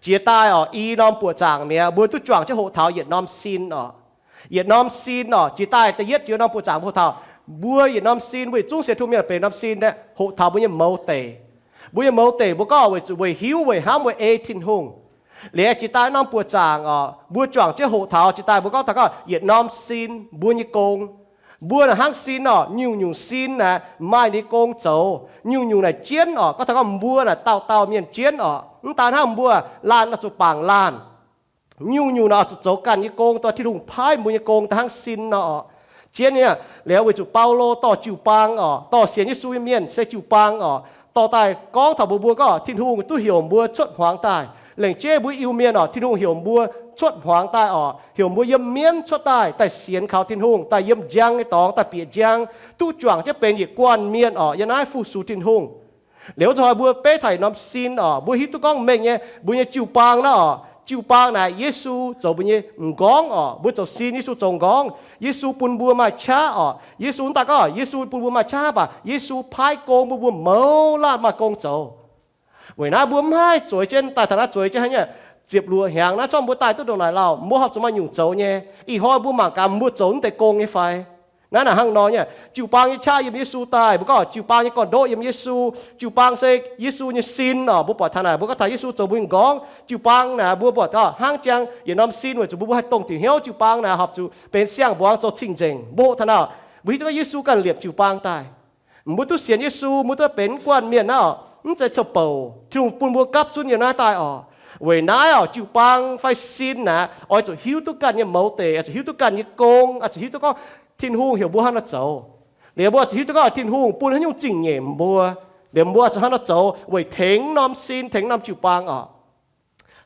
Jiex daaih oc, i norm buoqc zaangc mi'aqv, mbuo duqv juangc jienv hoqc taux yietc norm sin oc. Yietc norm sin oc, jiex daaih da'yietv jiex norm buoqc zaangc mbuo hoqc taux, mbuo yietc norm sin, mbuo yietc zungv sienx tungh mienh benx norm sin aeqv, hoqc taux mbuo nyei mouz deic. Mbuo nyei mouz deic mbuo gorngv weic zuqc weic hiuv, weic hnamv, weic ei Tin-Hungh. Liuz jiex daaih norm buoqc zaangc oc, mbuo juangc jienv hoqc taux, jiex daaih mbuo gorngv taux gorngv yietc norm sin mbuo nyei gong. Mbuo naaic hnangv sin oc, nyungc-nyungc sin naaic maaih ninh nyei gong zoux. Nyungc-nyungc naaic jienv oc, gorngv taux gorngv mbuo naaic dauh dauh mienh jienv oc. Mv daan hnangv, mbuo laanh oix zuqc bangc laanh. Nyungc-nyungc naaic oix zuqc zoux ganh nyei gong, dorh Tin-Hungh paaiv mbuo nyei gong daaih hnangv sin nor oc. Jienv nyei, liuz weic zuqc Baulo dorh jiu-baang oc, dorh sienx Yesu nyei mienh se jiu-baang oc, dorh daaih gorngv taux mbuox mbuo gorngv Tin-Hungh duqv heuc mbuo cuotv hmuangx daaih. Lengc jeiv mbuo Iu-Mienh oc, Tin-Hungh heuc mbuo cuotv hmuangx daaih oc, heuc mbuo yiem mienv cuotv daaih, daaih sienx kaux Tin-Hungh, daaih yiem njang nyei dorngx daaih bieqc njang, duqv juangc jienv benx yietc guanh mienh oc, yiem naaiv fu-sux Tin-Hungh. Liuz zuqc hnoi mbuo beiv taux yietc norm sin oc, mbuo hiuv duqv gorngv mengh nyei, mbuo nyei jiu-baang naaiv oc, jiu-baang naaic Yesu zoux mbuo nyei m'nqorngv oc, mbuo zoux sin Yesu zoux m'nqorngv. Yesu bun mbuo maaih qaqv oc. Yesu mv daan gorngv Yesu bun mbuo maaih qaqv, mv baac Yesu paaiv gong bun mbuo mouz laanh maaih gong zoux. Weic naaiv mbuo mv haih zueiz jienv daaih taux naaiv, zueiz jienv hnangv nyei, ziepc luoqc hnyangx naaiv zorqv mbuo daaih duqv ndongc naaic lauh, mbuo horpc zuqc maaih nyungc zoux nyei. Ih hnoi mbuo mangc gaax mbuo zoux mv deix gong nyei fai? Naaiv naaic hnangv nor nyei, jiu-baang nyei qaqv yiem Yesu daaih, mbuo gorngv jiu-baang nyei gorn-ndoqv yiem Yesu. Jiu-baang se Yesu nyei sin oc, mbuo buatc taux naaic, mbuo gorngv taux Yesu zoux mbuo nyei m'nqorngv. Jiu-baang naaic mbuo buatc taux hnangv jangx yietc norm sin weic zuqc mbuo, mbuo haih dongh diuc hnyouv jiu-baang naaic horpc zuqc benx siang-mbuangz zoux cing-nzengc. Mbuo hoqc taux naaic, mbuo hiuv duqv gorngv Yesu ganh liepc jiu-baang daaih. Mbuo duqv sienx Yesu, mbuo duqv benx guanh mienh naaiv oc, mv zeiz cou-bouc. Tin-Hungh bun mbuo gapv zunv yiem naaiv daaih oc. Weic naaiv oc, jiu-baang fai sin naaic oix zuqc hiuv duqv ganh nyei mouz deic, oix zuqc hiuv duqv ganh nyei gong, oix zuqc hiuv duqv gorngv Tin-Hungh heuc mbuo hnangv nor zoux. Liuz mbuo oix zuqc hiuv duqv gorngv Tin-Hungh bun haaix nyungc zingh nyeic mbuo, liuz mbuo oix zuqc hnangv nor zoux weic tengx norm sin, tengx norm jiu-baang oc.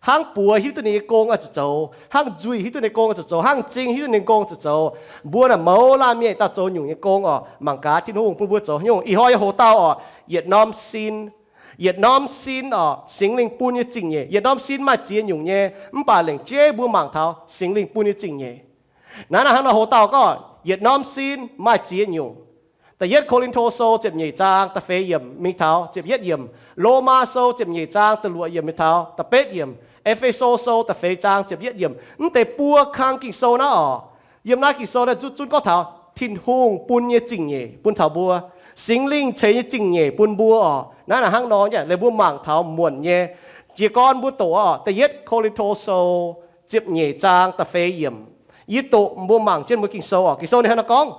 Hnangv buoz hiuv duqv ninh nyei gong oix zuqc zoux, hnangv nzuih hiuv duqv ninh nyei gong oix zuqc zoux, hnangv m'zing hiuv duqv ninh nyei gong oix zuqc zoux. Mbuo naaic mouz laanh mienh dauh zoux nyungc nyei gong oc. Mangc gaax Tin-Hungh bun mbuo zoux haaix nyungc. Ih hnoi yie hoc dauh oc, yietc norm sin. Yietc norm sin oc, Singx Lingh bun nyei zingh nyeic. Yietc norm sin maaih ziex nyungc nyei, mv baac lengc jeiv mbuo mangc taux Singx Lingh bun nyei zingh nyeic. Naaiv naaic hnangv nor hoc dauh gorngv yietc norm sin maaih ziex nyungc. Da'yietv Ko^lin^to Sou ziepc nyeic zaang da'feix yiemc mingh taux ziepc yietv yiemc, Lomaa Sou ziepc nyeic zaang da'luoqc yiemc mingh taux da'betv yiemc, E^fe^so Sou da'feix zaang ziepc yietv yiemc. Mv deix buo kang Ging-Sou naaiv oc, yiem naaiv Ging-Sou naaiv zunv zunv gorngv taux Tin-Hungh bun nyei zingh nyeic bun taux mbuo. Singx Lingh ceix nyei zingh nyeic bun mbuo oc. Naaiv naaic hnangv nor nyei, liuz mbuo mangc taux muonc nyei. Jiez gorn mbuo doqc oc, da'yietv Ko^lin^to Sou ziepc nyeic zaang da'feix yiemc. Yie doqc mbuo mangc jienv mbuo Ging-Sou oc. Ging-Sou ninh hnangv nor gorngv,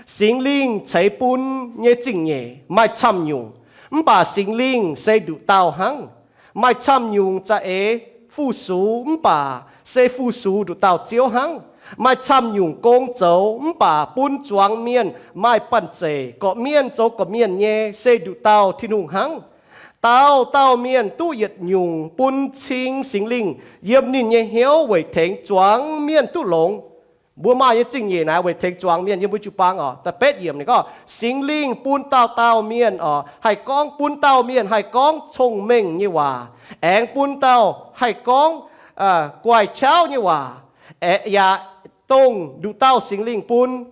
Singx Lingh ceix bun nyei zingh nyeic maaih camv nyungc, mv baac Singx Lingh se nduqc dauh hnangv. Maaih camv nyungc za'eix fu-sux, mv baac se fu-sux nduqc dauh Ziouv hnangv. Maaih camv nyungc gong zoux, mv baac bun zuangx mienh maaih banh zeic, gorqv-mienh zoux gorqv-mienh nyei se nduqc dauh Tin-Hungh hnangv. Dauh dauh mienh duqv yietc nyungc bun cing Singx Lingh yiem ninh nyei hnyouv weic tengx zuangx mienh duqv longx. Mbuo maaih nyei zingh nyeic naaiv weic tengx zuangx mienh yiem mbuo jiu-baang oc. Da'betv yiemc ninh gorngv, Singx Lingh bun dauh dauh mienh oc, haih gorngv, bun dauh mienh haih gorngv cong-mengh nyei waac, aengx bun dauh haih gorngv guaix qauv nyei waac, yaac dongh nduqc dauh Singx Lingh bun.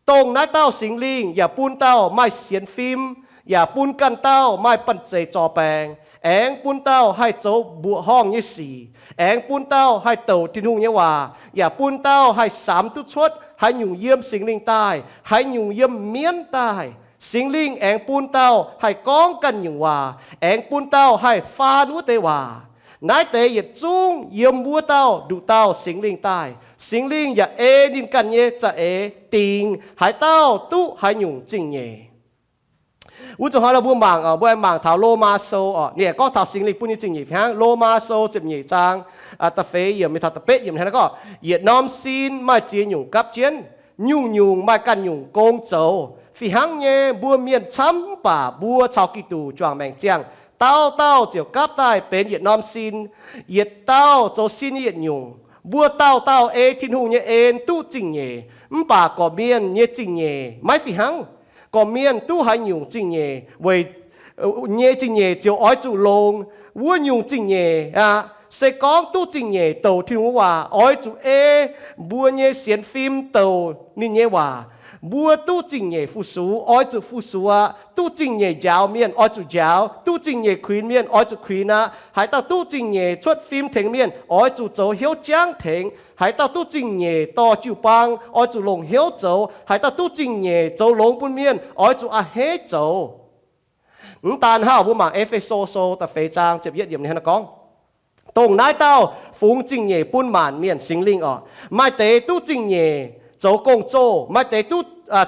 Dongh naaiv dauh Singx Lingh yaac bun dauh maaih sienx fim, yaac bun ganh dauh maaih banh zeic zorc baengc, aengx bun dauh haih zoux mbuoqc horngh nyei sic, aengx bun dauh haih douc Tin-Hungh nyei waac, yaac bun dauh haih samx duqv cuotv haaix nyungc yiem Singx Lingh daaih, haaix nyungc yiem mienv daaih. Singx Lingh aengx bun dauh haih gorngv ganh nyungc waac, aengx bun dauh haih faan wuov deix waac. Naaiv deix yietc zungv yiem wuov dauh nduqc dauh Singx Lingh daaih. Singx Lingh yaac ei ninh ganh nyei za'eix dingc haaix dauh duqv haaix nyungc zingh nyeic. Wuov zuqc hnoi lorqc mbuo mangc, mbuo mangc taux Lomaa Sou oc, ninh gorngv taux Singx Lingh bun nyei zingh nyeic fih hnangv. Lomaa Sou ziepc nyeic zaang da'feix yiemc mingh taux da'betv yiemc hnangv naaiv gorngv, Yietc norm sin maaih ziex nyungc gapv jienv, nyungc-nyungc maaih ganh nyungc gong zoux. Fih hnangv nyei, mbuo mienh camv mv baac mbuo caux Giduc juangc maengc ziangh, dauh dauh ziouc gapv daaih benx yietc norm sin, yietc dauh zoux sin nyei yietc nyungc. Mbuo dauh dauh ei Tin-Hungh nyei en duqv zingh nyeic, mv baac gorqv-mienh nyei zingh nyeic maiv fih hnangv. Gorqv-mienh duqv haaix nyungc zingh nyeic, weic nyei zingh nyeic ziouc oix zuqc longx. Wuov nyungc zingh nyeic aqv, se gorngv duqv zingh nyeic douc Tin-Hungh waac, oix zuqc ei mbuo nyei sienx fim douc ninh nyei waac. Mbuo duqv zingh nyeic fu-sux, oix zuqc fu-sux aqv. Duqv zingh nyeic njaaux mienh, oix zuqc njaaux. Duqv zingh nyeic kuinx mienh, oix zuqc kuinx aqv. Haaix dauh duqv zingh nyeic cuotv fim tengx mienh, oix zuqc zoux hnyouv jangv tengx. Haaix dauh duqv zingh nyeic dorh jiu-baang, oix zuqc longc hnyouv zoux. Haaix dauh duqv zingh nyeic zoux longx bun mienh, oix zuqc a'hneiv zoux. Mv daan hnangv mbuo mangc E^fe^so Sou da'feix zaang ziepc yietv yiemc ninh hnangv naaiv gorngv, dongh naaiv dauh fungx zingh nyeic bun maanc mienh, Singx Lingh orqc. Maaih deix duqv zingh nyeic zoux gong-zoh, maaih deix duqv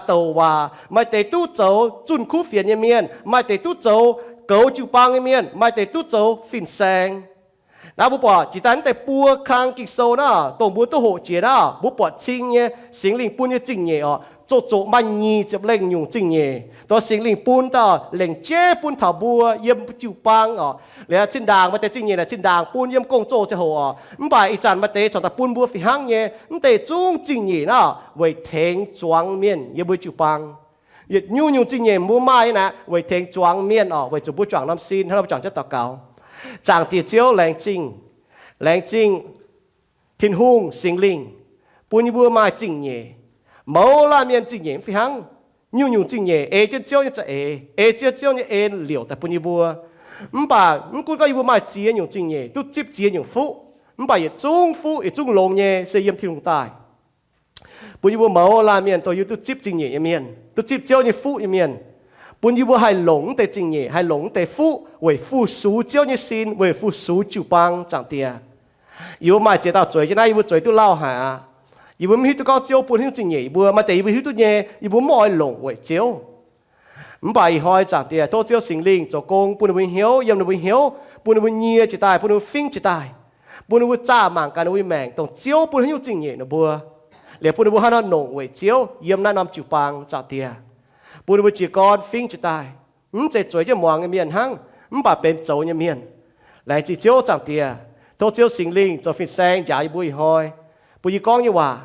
douc waac, maaih deix duqv zoux zunh kuv fienx nyei mienh, maaih deix duqv zoux goux jiu-baang nyei mienh, maaih deix duqv zoux fin-saeng. Naaiv mbuo buatc jiex daaih naaiv deix buo kang Ging-Sou naaiv, dongh mbuo duqv hoqc jiex naaiv, mbuo buatc cing nyei Singx Lingh bun nyei zingh nyeic orqc, zoqc zoqc maaih nyic ziepc lengh nyungc zingh nyeic, dongh Singx Lingh bun dauh lengc jeiv bun taux mbuo yiem jiu-baang orqc. Liuz zinh ndaangc maaih deix zingh nyeic naaic zinh ndaangc bun yiem gong-zoh ziangh hoc orqc. Mv baac ih zanc maaih deix corc daaih bun mbuo fih hnangv nyei. Mv deix zungv zingh nyeic naaiv weic tengx zuangx mienh yiem mbuo jiu-baang. Yietc nyungc-nyungc zingh nyeic mbuo maaih naaic weic tengx zuangx mienh orqc, weic zuqc mbuo juangc norm sin hnangv nor mbuo juangc jienv daux gaux. Zaangc Diex Ziouv, laengz zingh, laengz zingh Tin-Hungh Singx Lingh bun yie mbuo maaih zingh nyeic. Mouz laanh mienh zingh nyeic mv fih hnangv. Nyungc-nyungc zingh nyeic ei jienv Ziouv nyei za'eix, ei jienv Ziouv nyei en liouc daaih bun yie mbuo. Mv baac mv gunv gorngv yie mbuo maaih ziex nyungc zingh nyeic, duqv zipv ziex nyungc fuqv, mv baac yietc zungv fuqv yietc zungv longx nyei se yiem Tin-Hungh daaih. Bun yie mbuo mouz laanh mienh dongh yie duqv zipv zingh nyeic nyei mienh, duqv zipv Ziouv nyei fuqv nyei mienh, bun yie mbuo haih longc mv deix zingh nyeic, haih longc mv deix fuqv weic fu-sux Ziouv nyei sin, weic fu-sux jiu-baang, Zaangc Diex. Yie mbuo maaih ziex dauh zueiz jienv naaiv, yie mbuo zueiz duqv lauh haic aqv. Yie mbuo mv hiuv duqv gorngv Ziouv bun haaix nyungc zingh nyeic yie mbuo, maaih deix yie mbuo hiuv duqv nyei, yie mbuo mv oix longc weic Ziouv. Mv baac ih hnoi Zaangc Diex tov Ziouv Singx Lingh zoux gong bun ninh mbuo hnyouv, yiem ninh mbuo hnyouv, bun ninh mbuo nyie jiez daaih, bun ninh mbuo fingv jiez daaih, bun ninh mbuo zaah mangc gaax ninh mbuo nyei maengc dongh Ziouv bun haaix nyungc zingh nyeic ninh mbuo, liuz bun ninh mbuo haaix nor longc weic Ziouv yiem naaiv norm jiu-baang, Zaangc Diex. Bun ninh mbuo jiez gorn fingv jiez daaih, mv zeiz zueiz jienv muangx nyei mienh hnangv, mv baac benx zoux nyei mienh. Laengz zingh Ziouv, Zaangc Diex. Tov Ziouv Singx Lingh zoux fin-saeng njaaux yie mbuo ih hnoi, bun yie gorngv nyei waac,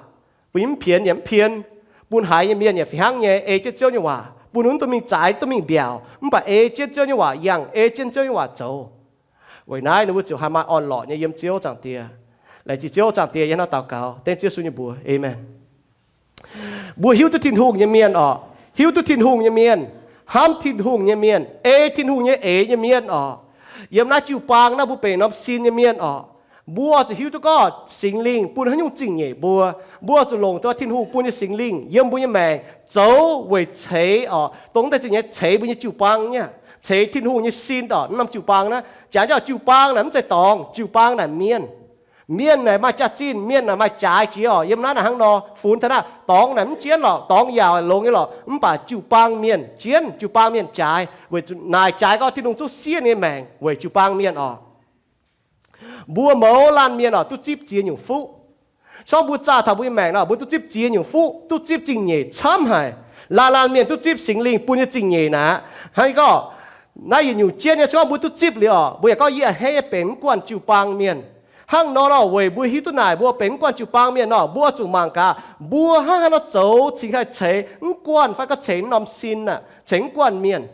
bun yie mv pienx yaac mv pien, bun haiz nyei mienh yaac fih hnangv nyei ei jienv Ziouv nyei waac, bun ninh mv dungx mingh zaaix, mv dungx mingh mbiaauc, mv baac ei jienv Ziouv nyei waac yangh, ei jienv Ziouv nyei waac zoux. Weic naaiv ninh mbuo ziouc haih maaih orn-lorqc nyei yiem Ziouv, Zaangc Diex. Laengz zingh Ziouv, Zaangc Diex. Yie hnangv naaiv daux gaux dengv Ziouv Yesu nyei mbuox, aamen. Mbuo hiuv duqv Tin-Hungh nyei mienh orqc, hiuv duqv Tin-Hungh nyei mienh, hnamv Tin-Hungh nyei mienh, ei Tin-Hungh nyei eix nyei mienh orqc, yiem naaiv jiu-baang naaiv mbuo benx norm sin nyei mienh orqc, mbuo zuqc hiuv duqv gorngv Singx Lingh bun haaix nyungc zingh nyeic mbuo. Mbuo zuqc longc dongh Tin-Hungh bun nyei Singx Lingh yiem mbuo nyei maengc zoux weic ceix orqc, dongh deix zingh nyeic ceix mbuo nyei jiu-baang nyei, ceix Tin-Hungh nyei sin orqc. Naaiv norm jiu-baang naaiv, jangx jienv jiu-baang naaic mv zeiz dorngx, jiu-baang naaic mienh. Mienh naaic maaih jaax-zinh, mienh naaic maaih jaaix jiex orqc. Yiem naaiv naaic hnangv nor, funx taux naaiv dorngx naaic mv jienv lorqc, dorngx yaac longx nyei lorqc, mv baac jiu-baang mienh jienv, jiu-baang mienh jaaix, weic zuqc naaic jaaix gorngv Tin-Hungh zungv siev nyei maengc weic jiu-baang mienh orqc. Mbuo mouz laanh mienh orqc, duqv zipv ziex nyungc fuqv. Gorngv mbuo zaah taux mbuo nyei maengc nor, mbuo duqv zipv ziex nyungc fuqv, duqv zipv zingh nyeic camv haic. Laanh laanh mienh duqv zipv Singx Lingh bun nyei zingh nyeic naaic. Hnangv gorngv naaiv yietc nyungc jienv nyei, gorngv mbuo duqv zipv liuz orqc, mbuo yaac gorngv yie a'hneiv nyei benx mv guanh jiu-baang mienh. Hnangv nor nor, weic mbuo hiuv duqv naaic mbuo benx mv guanh jiu-baang mienh nor, mbuo zuqc mangc gaax mbuo hnangv haaix nor zoux cingx haih ceix mv guanh fai gorngv ceix norm sin aac, ceix mv guanh mienh.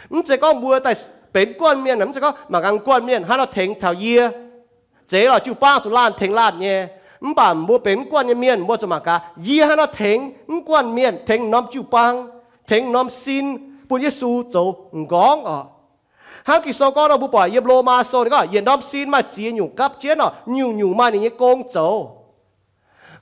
Mv zeiz gorngv mbuo daaih benx mv guanh mienh, mv zeiz gorngv mangc gaax mv guanh mienh hnangv haaix nor tengx taux yie. Zeiz lorqc, jiu-baang zuqc laanh tengx laanh nyei. Mv baac mbuo benx mv guanh nyei mienh, mbuo zuqc mangc gaax yie hnangv haaix nor tengx mv guanh mienh, tengx norm jiu-baang, tengx norm sin, bun Yesu zoux m'nqorngv orqc. Hnangv Ging-Sou gorngv nor, mbuo buatc yiem Lomaa Sou ninh gorngv yietc norm sin maaih ziex nyungc gapv jienv orqc, nyungc-nyungc maaih ninh nyei gong zoux.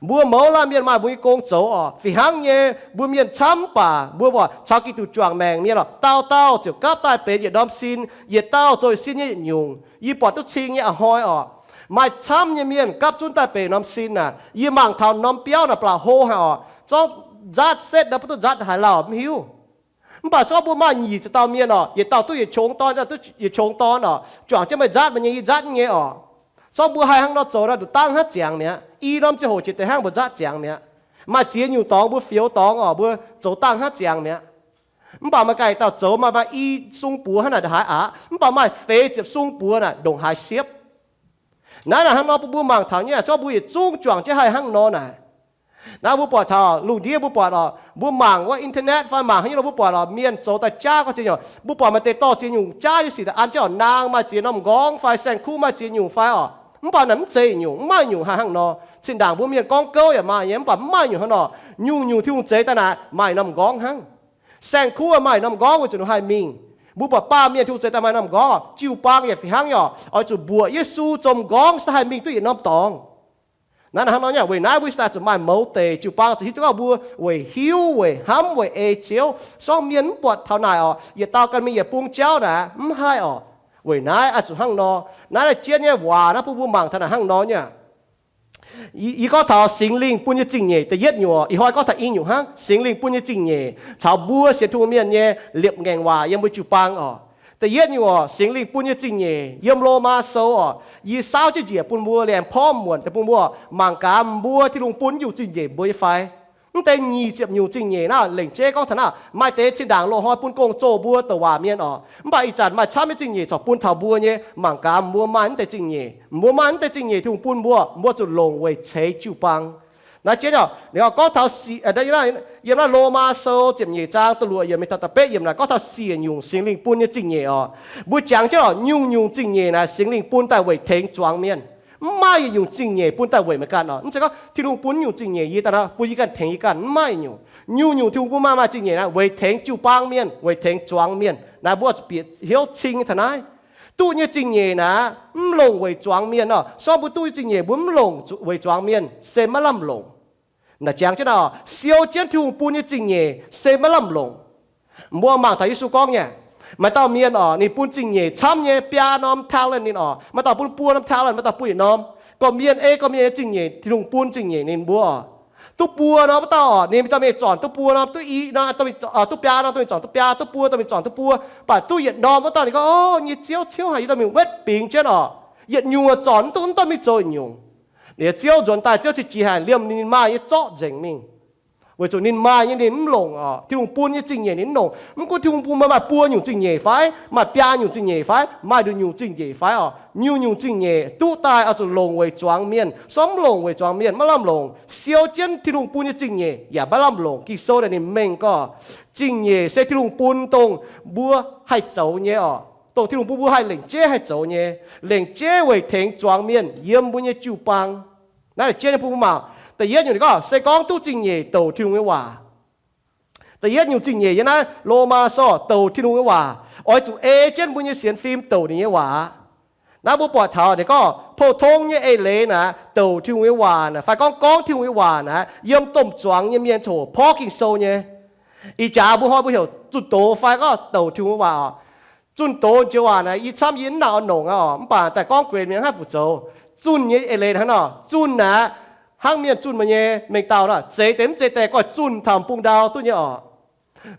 Mbuo mouz laanh mienh maaih mbuo nyei gong zoux orqc. Fih hnangv nyei, mbuo mienh camv mv baac mbuo buatc caux Giduc juangc maengc mienh orqc, dauh dauh ziouc gapv daaih benx yietc norm sin, yietc dauh zoux yietc sin nyei yietc nyungc. Yie buatc duqv cing nyei a'hnoi orqc, maaih camv nyei mienh gapv zunv daaih benx norm sin naaic. Yie mangc taux norm biauv naaic ba'laqc hlo haic orqc. Zorqv nzaatv setv nor, mv duqv nzaatv haaix lauh mv hiuv. Mv baac se gorngv mbuo maaih nyic ziepc dauh mienh orqc, yietc dauh duqv yietc qongx dorn, yietc dauh duqv yietc qongx dorn orqc, juangc jienv meih nzaatv meih nyei, yie nzaatv yie nyei orqc. Se gorngv mbuo haih hnangv nor zoux nor, nduqc dangh hnangv ziangx mi'aqv. I norm ziangh hoc jiex deix hnangv mbuo nzaatv ziangx mi'aqv. Maaih ziex nyungc dorngx mbuo fioux dorngx orqc, mbuo zoux dangh hnangv ziangx mi'aqv. Mv baac maaih ganh dauh zoux maaih, maaih i sung buoz hnangv naaic ndongc haaix aqv. Mv baac maaih feix ziepc sung buoz naaic ndongc haaix siepv. Naaiv naaic hnangv nor bun mbuo mangc taux nyei, se gorngv mbuo yietc zungv juangc jienv haih hnangv nor naaic. Naaiv mbuo buatc taux lungh ndiev mbuo buatc orqc, mbuo mangc wuov internet fai mangc haaix nyungc nor mbuo buatc orqc, mienh zoux daaih jaav gorngv ziex nyungc. Mbuo buatc maaih deix dorh ziex nyungc jaav nyei sic daaih an jienv orqc, naang maaih ziex norm m'nqorngv fai saeng-kuv maaih ziex nyungc fai orqc. Mv baac naaic mv zeiz nyungc, mv maaih nyungc haih hnangv nor. Zinh ndaangc mbuo mienh gorngv gouv yaac maaih nyei, mv baac mv maaih nyungc hnangv nor. Nyungc-nyungc Tin-Hungh zeix daaih naaic maaih norm m'nqorngv hnangv. Saeng-kuv maaih norm m'nqorngv weic zuqc ninh haih mingh. Mbuo buatc baamh mienh Tin-Hungh zeix daaih maaih norm m'nqorngv, jiu-baang yaac fih hnangv nyei oc. Oix zuqc mbuoqc Yesu zoux m'nqorngv se haih mingh duqv yietc norm dorngx. Naaiv hnangv nor nyei, weic naaiv mbuo daaih zuqc maaih mouz deic, jiu-baang zuqc hiuv duqv gorngv mbuo weic hiuv, weic hnamv, weic ei Ziouv. Sorng mienh mv buatc taux naaic oc, yietc dauh ganh mingh yietc bung jauv naaic mv haih oc. Weic naaiv oix zuqc hnangv nor. Naaiv jienv nyei waac naaiv bun mbuo mangc taux naaic hnangv nor nyei. Yie gorngv taux Singx Lingh bun nyei zingh nyeic da'yietv nyungc oc. Ih hnoi gorngv taux i nyungc hnangv, Singx Lingh bun nyei zingh nyeic caux mbuo sienx Tin-Hungh mienh nyei liepc ngaengc waac yiem mbuo jiu-baang oc. Da'yietv nyungc oc, Singx Lingh bun nyei zingh nyeic yiem Lomaa Sou oc, yie saauv jienv njiec bun mbuo, laengz porv muonc deix bun mbuo mangc gaax mbuo Tin-Hungh bun nyungc zingh nyeic mbuo nyei fai. Mv deix nyic ziepc nyungc zingh nyeic naaiv lengc jeiv gorngv taux naaiv, maaih deix zinh ndaangc loz-hnoi bun gong-zoh mbuo douc waac mienh oc. Mv baac ih zanc maaih camv nyei zingh nyeic corc bun taux mbuo nyei. Mangc gaax mbuo maaih mv deix zingh nyeic. Mbuo maaih mv deix zingh nyeic Tin-Hungh bun mbuo, mbuo zuqc longc weic ceix jiu-baang. Naaiv jienv oc, ninh gorngv taux, yiem naaiv Lomaa Sou ziepc nyeic zaang da'luoqc yiemc mingh taux da'betv yiemc naaic gorngv taux siec nyungc Singx Lingh bun nyei zingh nyeic oc. Mbuo jangx jienv oc, nyungc-nyungc zingh nyeic naaic Singx Lingh bun daaih weic tengx zuangx mienh. Mv maaih yietc nyungc zingh nyeic bun daaih weic meih ganh oc. Mv zeiz gorngv Tin-Hungh bun nyungc zingh nyeic yie daaih bun yie ganh tengx yie ganh, mv maaih yietc nyungc. Nyungc-nyungc Tin-Hungh bun maaih maaih zingh nyeic naaic weic tengx jiu-baang mienh, weic tengx zuangx mienh. Naaiv mbuo zuqc bieqc hnyouv cing taux naaiv. Duqv nyei zingh nyeic naaic mv longc weic zuangx mienh oc. Sorng mbuo duqv nyei zingh nyeic mbuo mv longc weic zuangx mienh se maiv lamh longc. Naaic jangx jienv naaic, siou jienv Tin-Hungh bun nyei zingh nyeic se maiv lamh longc. Mbuo mangc taux Yesu gorngv nyei, maaih dauh mienh oc, ninh bun zingh nyeic camv nyei, biaa norm talent ninh oc. Maaih dauh bun buo norm talent, maaih dauh bun yietc norm. Gorqv-mienh ei gorqv-mienh nyei zingh nyeic, Tin-Hungh bun zingh nyeic ninh mbuo oc. Duqv buo norm wuov dauh oc, ninh mingh dorh mingh zornc duqv buo norm, duqv i norm, duqv biaa norm dorh mingh zornc duqv biaa, duqv buo dorh mingh zornc duqv buo. Mv baac duqv yietc norm wuov dauh ninh gorngv, O, nyei Ziouv, Ziouv haic, yie dorh mingh wetv bingx jienv oc. Yietc nyungc zornc mv duqv, mv dorh mingh zoux yietc nyungc. Liuz Ziouv nzuonx daaih, Ziouv qiex jiez haic, liemh ninh maaih nyei zorqv nzengc mingh. Weic zuqc ninh maaih nyei ninh mv longc oc. Tin-Hungh bun nyei zingh nyeic ninh mv longc. Mv gunv Tin-Hungh bun meih maaih buo nyungc zingh nyeic fai, maaih biaa nyungc zingh nyeic fai, maaih nduqc nyungc zingh nyeic fai oc, nyungc-nyungc zingh nyeic duqv daaih oix zuqc longc weic zuangx mienh. Sorng mv longc weic zuangx mienh maiv lamh longc. Siou jienv Tin-Hungh bun nyei zingh nyeic yaac maiv lamh longc. Ging-Sou naaic ninh mengh gorngv, zingh nyeic se Tin-Hungh bun dongh mbuo haih zoux nyei oc, dongh Tin-Hungh bun mbuo haih lengc jeiv haih zoux nyei, lengc jeiv weic tengx zuangx mienh yiem mbuo nyei jiu-baang. Naaiv jienv nyei bun mbuo mangc. Da'yietv nyungc ninh gorngv, se gorngv duqv zingh nyeic douc Tin-Hungh nyei waac. Da'yietv nyungc zingh nyeic yiem naaiv Lomaa Sou douc Tin-Hungh nyei waac, oix zuqc ei jienv mbuo nyei sienx fim douc ninh nyei waac. Naaiv mbuo buatc taux ninh gorngv, pou-tong nyei eix leiz naaic douc Tin-Hungh nyei waac naaic, fai gorngv gorngv Tin-Hungh nyei waac naaic, yiem domh zuangx nyei mienh coc porv Ging-Sou nyei. Ih jaax mbuo hnoi mbuo heuc zunh doz fai gorngv douc Tin-Hungh nyei waac oc. Zunh doz joux waac naaic, yie camv yie mv nangc oix nongc aqv oc, mv baac daaih gorngv gueix mienh haih fu zoux. Zunh nyei eix leiz hnangv nor, zunh naaic, hnangv mienh zunh meih nyei mengh dauh nor, zeiz deix mv zeiz deix, goiv zunh taux bung ndau duqv nyei oc.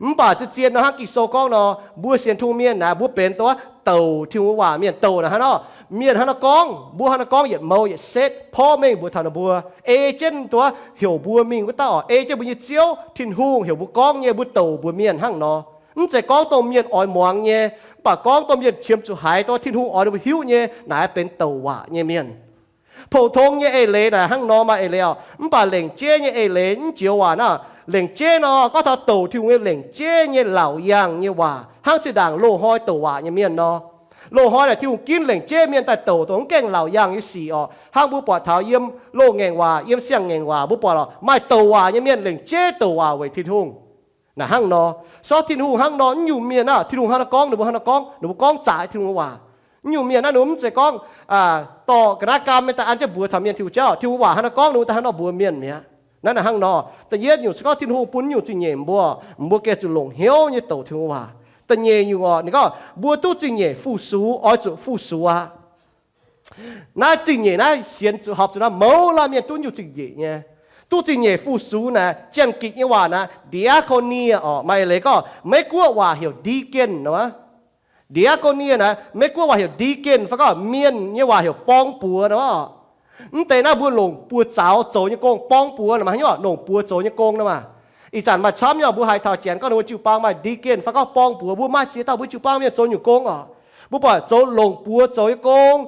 Mv baac zien-zien nor, hnangv Ging-Sou gorngv nor, mbuo sienx Tin-Hungh mienh naaic, mbuo benx dongh douc Tin-Hungh waac mienh. Douc naaic hnangv nor, mienh hnangv nor gorngv, mbuo hnangv nor gorngv yietc mouz yietc setv, porv mengh mbuox taux ninh mbuo, ei jienv dongh heuc mbuo mingh wuov dauh oc, ei jienv mbuo nyei Ziouv Tin-Hungh heuc mbuo gorngv nyei, mbuo douc mbuox mienh hnangv nor. Mv zeiz gorngv dongh mienh oix muangx nyei, mv baac gorngv dongh mienh qiemx zuqc haiz, dongh Tin-Hungh oix ninh mbuo hiuv nyei, naaic benx douc waac nyei mienh. Pou-tong nyei eix leiz naaic hnangv nor maaih eix leiz oc, mv baac lengc jeiv nyei eix leiz mv joux waac naaic. Lengc jeiv nor, gorngv taux douc Tin-Hungh nyei lengc jeiv nyei laauc yaangh nyei waac, hnangv zinh ndaangc loz-hnoi douc waac nyei mienh nor. Loz-hnoi naaic Tin-Hungh ginv lengc jeiv mienh daaih douc dongh mv gaengh laauc yaangh nyei sic oc. Hnangv mbuo buatc taux yiem loz-ngaengc waac, yiem siang-ngaengc waac mbuo buatc oc, maaih douc waac nyei mienh lengc jeiv douc waac weic Tin-Hungh. Naaic hnangv nor, sorng Tin-Hungh hnangv nor, mv nyungc mienh naaic, Tin-Hungh hnangv nor gorngv, ninh mbuo hnangv nor gorngv, ninh mbuo gorngv zaqc Tin-Hungh waac. Mv nyungc mienh naaiv ninh mbuo mv zeiz gorngv dorh ga'naaiv gaam mienh daaih an jienv mbuox taux mienh Tin-Hungh jauv, Tin-Hungh waac hnangv nor gorngv, ninh mbuo daaih hnangv nor mbuox mienh mi'aqv. Naaiv naaic hnangv nor, da'yietv nyungc se gorngv Tin-Hungh bun nyungc zingh nyeic mbuo, mbuo gengh zuqc longc hnyouv nyei douc Tin-Hungh waac. Da'nyeic nyungc oc, ninh gorngv mbuo duqv zingh nyeic fu-sux, oix zuqc fu-sux aqv. Naaiv zingh nyeic naaiv sienx zuqc horpc zuqc naaiv mouz laanh mienh duqv nyungc zingh nyeic nyei. Duqv zingh nyeic fu-sux naaic, Janx-Gikc nyei waac naaiv diakonia oc, maaih eix leiz gorngv, Meiv-Guoqv waac heuc deacon nor. Diakonia naaiv Meiv-Guoqv waac heuc deacon fai gorngv mienh nyei waac heuc borng buoz nor. Mv deix naaiv mbuo longc buoz-zaux zoux nyei gong, borng buoz nor, maaih haaix nyungc longc buoz zoux nyei gong nor maah. Ih zanc maaih camv nyei, mbuo haiz taux Janx gorngv ninh mbuo jiu-baang maaih deacon fai gorngv borng buoz, mbuo maaih ziex dauh mbuo jiu-baang mienh zoux nyungc gong oc. Mbuo buatc zoux longc buoz zoux nyei gong,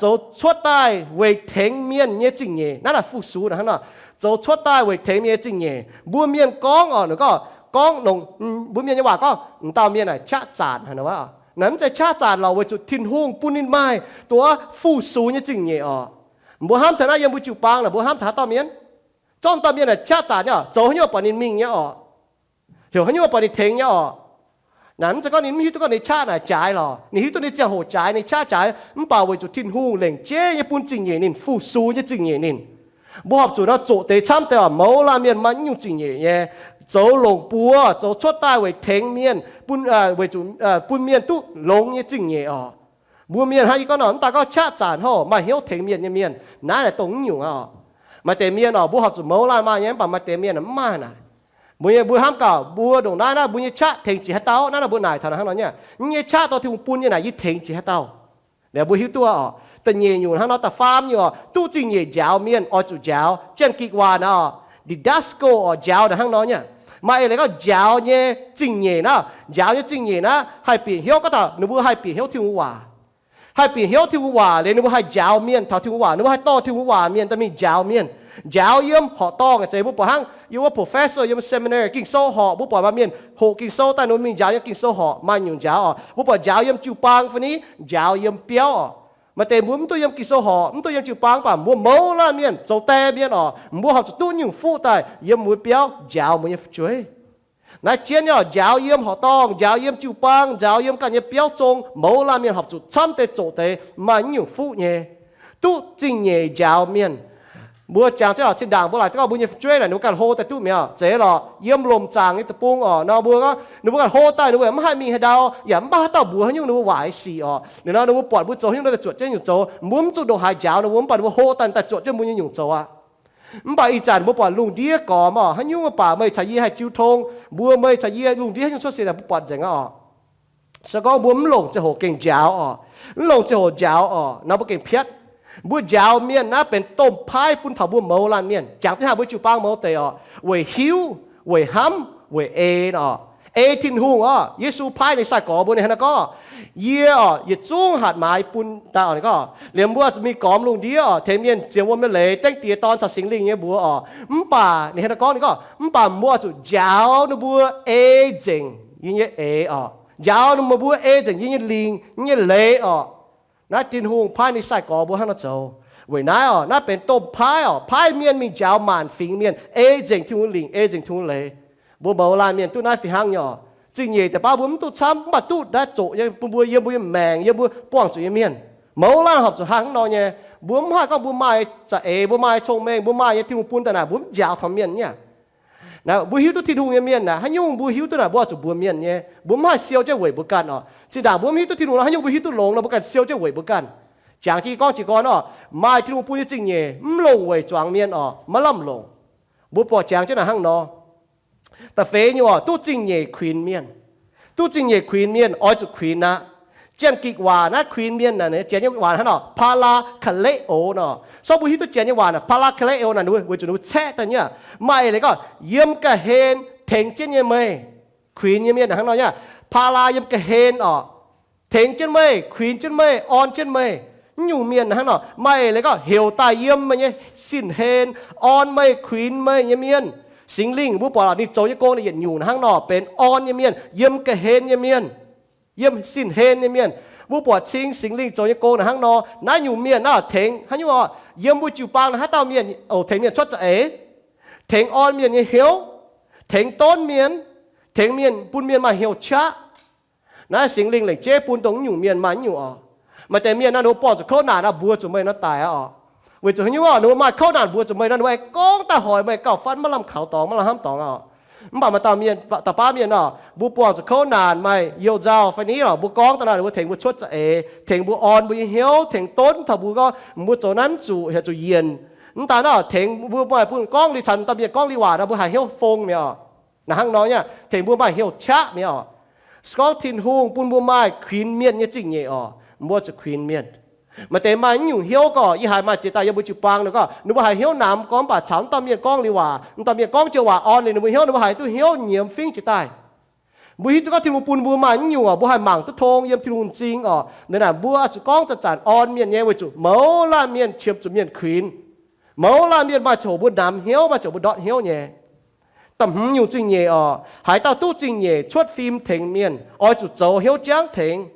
zoux cuotv daaih weic tengx mienh nyei zingh nyeic. Naaiv naaic fu-sux naaic hnangv nor, zoux cuotv daaih weic tengx mienh nyei zingh nyeic. Mbuo mienh gorngv oc, ninh gorngv, gorngv, mbuo mienh nyei waac gorngv, M'dauh mienh naaic qaqv zanc haic nor. Naaic mv zeiz qaqv zanc lorqc, weic zuqc Tin-Hungh bun ninh maaih dongh fu-sux nyei zingh nyeic oc. Mbuo hnamv taux naaiv yiem mbuo jiu-baang naaic, mbuo hnamv taux haaix dauh mienh? Zorqv dauh mienh naaic qaqv zanc nyei oc, zoux haaix nyungc buatc ninh mingh nyei oc, heuc haaix nyungc buatc ninh tengx nyei oc. Naaic mv zeiz gorngv ninh mv hiuv duqv gorngv ninh qaqv naaic jaaix lorqc. Ninh hiuv duqv ninh ziangh hoc jaaix, ninh qaqv jaaix, mv baac weic zuqc Tin-Hungh lengc jeiv nyei bun zingh nyeic ninh, fu-sux nyei zingh nyeic ninh. Mbuo horpc zuqc nor zoqc deix camv deix oc, mouz laanh mienh maaih nyungc zingh nyeic nyei, zoux longc buoz, zoux cuotv daaih weic tengx mienh, bun, weic zuqc bun mienh duqv longx nyei zingh nyeic oc. Mbuo mienh hnangv yie gorngv nor, mv daaih gorngv qaqv zanc hov maaih hnyouv tengx mienh nyei mienh, naaiv naaic dongh mv nyungc oc. Maaih deix mienh oc, mbuo horpc zuqc mouz laanh maaih nyei, mv baac maaih deix mienh mv maaih naaic. Mbuo nyei, mbuo hnamv gaax mbuo ndongc naaiv naaiv, mbuo nyei qaqv tengx jiex haaix dauh? Naaiv nor mbuo naaic taux hnangv nor nyei, yie nyei qaqv dorh Tin-Hungh bun nyei naaic, yie tengx jiex haaix dauh? Naaic mbuo hiuv duqv oc. Da'nyeic nyungc hnangv nor, da'faam nyungc oc, duqv zingh nyeic njaaux mienh oix zuqc njaaux. Janx-Gikc waac naaic oc, didasco oc, njaaux naaic hnangv nor nyei. Maaih eix leiz gorngv njaaux nyei zingh nyeic naaiv, njaaux nyei zingh nyeic naaiv haih bieqc hnyouv, gorngv taux ninh mbuo haih bieqc hnyouv Tin-Hungh waac, haih bieqc hnyouv Tin-Hungh waac liuz ninh mbuo haih njaaux mienh taux Tin-Hungh waac, ninh mbuo haih dorh Tin-Hungh waac mienh daaih mingh njaaux mienh. Njaaux yiem horqc dorngh, zeiz mbuo buatc hnangv yiem wuov professor yiem seminary, Ging-Sou horqc, mbuo buatc maaih mienh hoqc Ging-Sou daaih ninh mbuo mingh njaaux yiem Ging-Sou horqc. Maaih nyungc njaaux oc, mbuo buatc njaaux yiem jiu-baang fai ni, njaaux yiem biauv oc. Maaih deix mbuo mv duqv yiem Ging-Sou horqc, mv duqv yiem jiu-baang, mv baac mbuo mouz laanh mienh, zoux die mienh oc, mbuo horpc zuqc duqv nyungc fuqv daaih yiem mbuo biauv njaaux mbuo nyei fu'jueiv. Naaiv jienv nyei oc, njaaux yiem horqc dorngh, njaaux yiem jiu-baang, njaaux yiem ganh nyei biauv zong, mouz laanh mienh horpc zuqc camv deix zoqc deix maaih nyungc fuqv nyei, duqv zingh nyeic njaaux mienh. Mbuo jangx jienv oc, zinh ndaangc mbuo laaic gorngv mbuo nyei fu'jueiv naaic ninh mbuo ganh hlo daaih duqv mi'aqv, zeiz lorqc, yiem lomc zaangc nyei deic-bung oc nor, mbuo, ninh mbuo ganh hlo daaih ninh mbuo mv haih mingh haaix ndau, yaac mv baac haaix dauh mbuox haaix nyungc ninh mbuo waaic sic oc. Ninh nor ninh mbuo buatc mbuo zoux haaix nyungc daaih zuotc jienv nyungc zoux, mbuo mv zuqc ndongc haaix njaaux ninh mbuo, mv baac ninh mbuo hlo daaih daaih zuotc jienv mbuo nyei nyungc zoux aqv. Mv baac ih zanc mbuo buatc lungh ndiev gormx oc, haaix nyungc mv baac meih caux yie haih jiu tong, mbuo meih caux yie lungh ndiev haaix nyungc cuotv seix daaih mbuo buatc nzengc aqv oc. Se gorngv mbuo mv longc ziangh hoc gengh njaaux oc, mv longc ziangh hoc njaaux oc nor mbuo gengh piatv. Mbuo njaaux mienh naaiv benx domh paaiv bun taux mbuo mouz laanh mienh. Jangx duqv haaix mbuo jiu-baang mouz deix oc, weic hiuv, weic hnamv, weic ei oc. Ei Tin-Hungh oc. Yesu paaiv ninh sai-gorx mbuo ninh hnangv naaiv gorngv, yie oc, yietc zungv hatc maaiz bun daaih oc. Ninh gorngv liemh mbuo zuqc mingh gormx lungh ndiev oc, tengx mienh zienx wuom nyei leiz, dengv Die, Dorn caux Singx Lingh nyei mbuox oc. Mv baac ninh hnangv naaiv gorngv, ninh gorngv mv baac mbuo zuqc njaaux ninh mbuo ei nzengc yie nyei eix oc, njaaux ninh mbuo ei nzengc yie nyei lingc, yie nyei leiz oc. Naaiv Tin-Hungh paaiv ninh sai-gorx mbuo hnangv nor zoux. Weic naaiv oc, naaiv benx domh paaiv oc, paaiv mienh mingh njaaux maanc fingx mienh ei nzengc Tin-Hungh lingc, ei nzengc Tin-Hungh leiz. Mbuo mouz laanh mienh duqv naaiv fih hnangv nyei oc. Zingh nyeic deix baav mbuo mv duqv camv, mv baac duqv naaiv zoqc nyei bun mbuo yiem mbuo nyei maengc, yiem mbuo buangh zuqc nyei mienh. Mouz laanh horpc zuqc hnangv nor nyei. Mbuo mv haih gorngv mbuo maaih za'eix, mbuo maaih cong-mengh, mbuo maaih nyei Tin-Hungh bun daaih naaic mbuo mv njaaux taux mienh nyei. Naaiv mbuo hiuv duqv Tin-Hungh nyei mienh naaic, haaix nyungc mbuo hiuv duqv naaic mbuo oix zuqc mbuox mienh nyei. Mbuo mv haih siou jienv weic mbuo ganh oc. Zinh ndaangc mbuo mv hiuv duqv Tin-Hungh nor, haaix nyungc mbuo hiuv duqv longx nor mbuo ganh siou jienv weic mbuo ganh. Jangx jienv gorngv jiez gorn oc, maaih Tin-Hungh bun nyei zingh nyeic mv longc weic zuangx mienh oc, maiv lamh longc. Mbuo buatc jangx jienv naaic hnangv nor. Da'feix nyungc oc, duqv zingh nyeic kuinx mienh. Duqv zingh nyeic kuinx mienh oix zuqc kuinx aqv. Janx-Gikc waac naaiv kuinx mienh naaic, janx nyei waac hnangv nor, parakaleo nor. So mbuo hiuv duqv janx nyei waac naaic, parakaleo naaic, ninh mbuo weic zuqc ninh mbuo caeqv daaih nyei. Maaih eix leiz gorngv yiem ga'hlen tengx jienv nyei meih, kuinx nyei mienh hnangv nor nyei. Para yiem ga'hlen oc, tengx jienv meih, kuinx jienv meih, orn jienv meih. Naaiv nyungc mienh hnangv nor, maaih eix leiz gorngv heuc daaih yiem meih nyei sin-hlen, orn meih, kuinx meih nyei mienh. Singx Lingh mbuo buatc ninh zoux nyei gong naaic yietc nyungc hnangv nor, benx orn nyei mienh, yiem ga'hlen nyei mienh, yiem sin-hlen nyei mienh. Mbuo buatc cing Singx Lingh zoux nyei gong naaic hnangv nor, naaiv nyungc mienh naaiv tengx haaix nyungc oc, yiem mbuo jiu-baang naaiv haaix dauh mienh oc, tengx mienh cuotv za'eix, tengx orn mienh nyei hnyouv, tengx donv mienh, tengx mienh, bun mienh maaih hnyouv qaqv. Naaiv Singx Lingh lengc jeiv bun dongh naaiv nyungc mienh maaih naaiv nyungc oc. Maaih deix mienh nor, ninh mbuo buangh zuqc kouv naanc nor, mbuox zuqc meih nor daic aqv oc. Weic zuqc haaix nyungc oc, ninh mbuo maaih kouv naanc mbuox zuqc meih nor, ninh mbuo aengx gorngv daaih hoic meih gauh fatv maiv lamh kaux dorngx, maiv lamh hnamv dorngx oc. Mv baac maaih dauh mienh, dauh baav mienh oc, mbuo buangh zuqc kouv naanc, maaih you nzauh fai ni oc, mbuo gorngv daaih nor, ninh mbuo tengx mbuo cuotv za'eix, tengx mbuo orn mbuo nyei hnyouv, tengx donv taux mbuo gorngv mbuo zoux naaiv mv zuqc, heuc zuqc yienc. Mv daan naaiv tengx mbuo maaih bun gorngv liuz, caux dauh mienh gorngv liuz waac nor, mbuo haih hnyouv fong mi'aqv oc. Naaiv hnangv nor nyei, tengx mbuo maaih hnyouv qaqv mi'aqv oc. Se gorngv Tin-Hungh bun mbuo maaih kuinx mienh nyei zingh nyeic oc, mbuo zuqc kuinx mienh. Maaih deix maaih naaiv nyungc hnyouv gorngv, yie haiz maaih ziex daaih yiem mbuo jiu-baang nor gorngv, ninh mbuo haiz hnyouv namx gorngv, mv baac caux dauh mienh gorngv liuz waac, dauh mienh gorngv joux waac orn liuz ninh mbuo hnyouv, ninh mbuo haiz duqv hnyouv nyiemz fingv jiex daaih. Mbuo hiuv duqv gorngv Tin-Hungh bun mbuo maaih naaiv nyungc oc, mbuo haih mangc duqv tong yiem Tin-Hungh m'zing oc. Naaiv naaic mbuo zuqc gorngv zanc-zanc orn mienh nyei, weic zuqc mouz laanh mienh qiemx zuqc mienh kuinx. Mouz laanh mienh maaih ziangh hoc mbuo namx hnyouv, maaih ziangh hoc mbuo ndortv hnyouv nyei. Da'hmz nyungc zingh nyeic oc, haaix dauh duqv zingh nyeic cuotv fim tengx mienh, oix zuqc zoux hnyouv jangv tengx.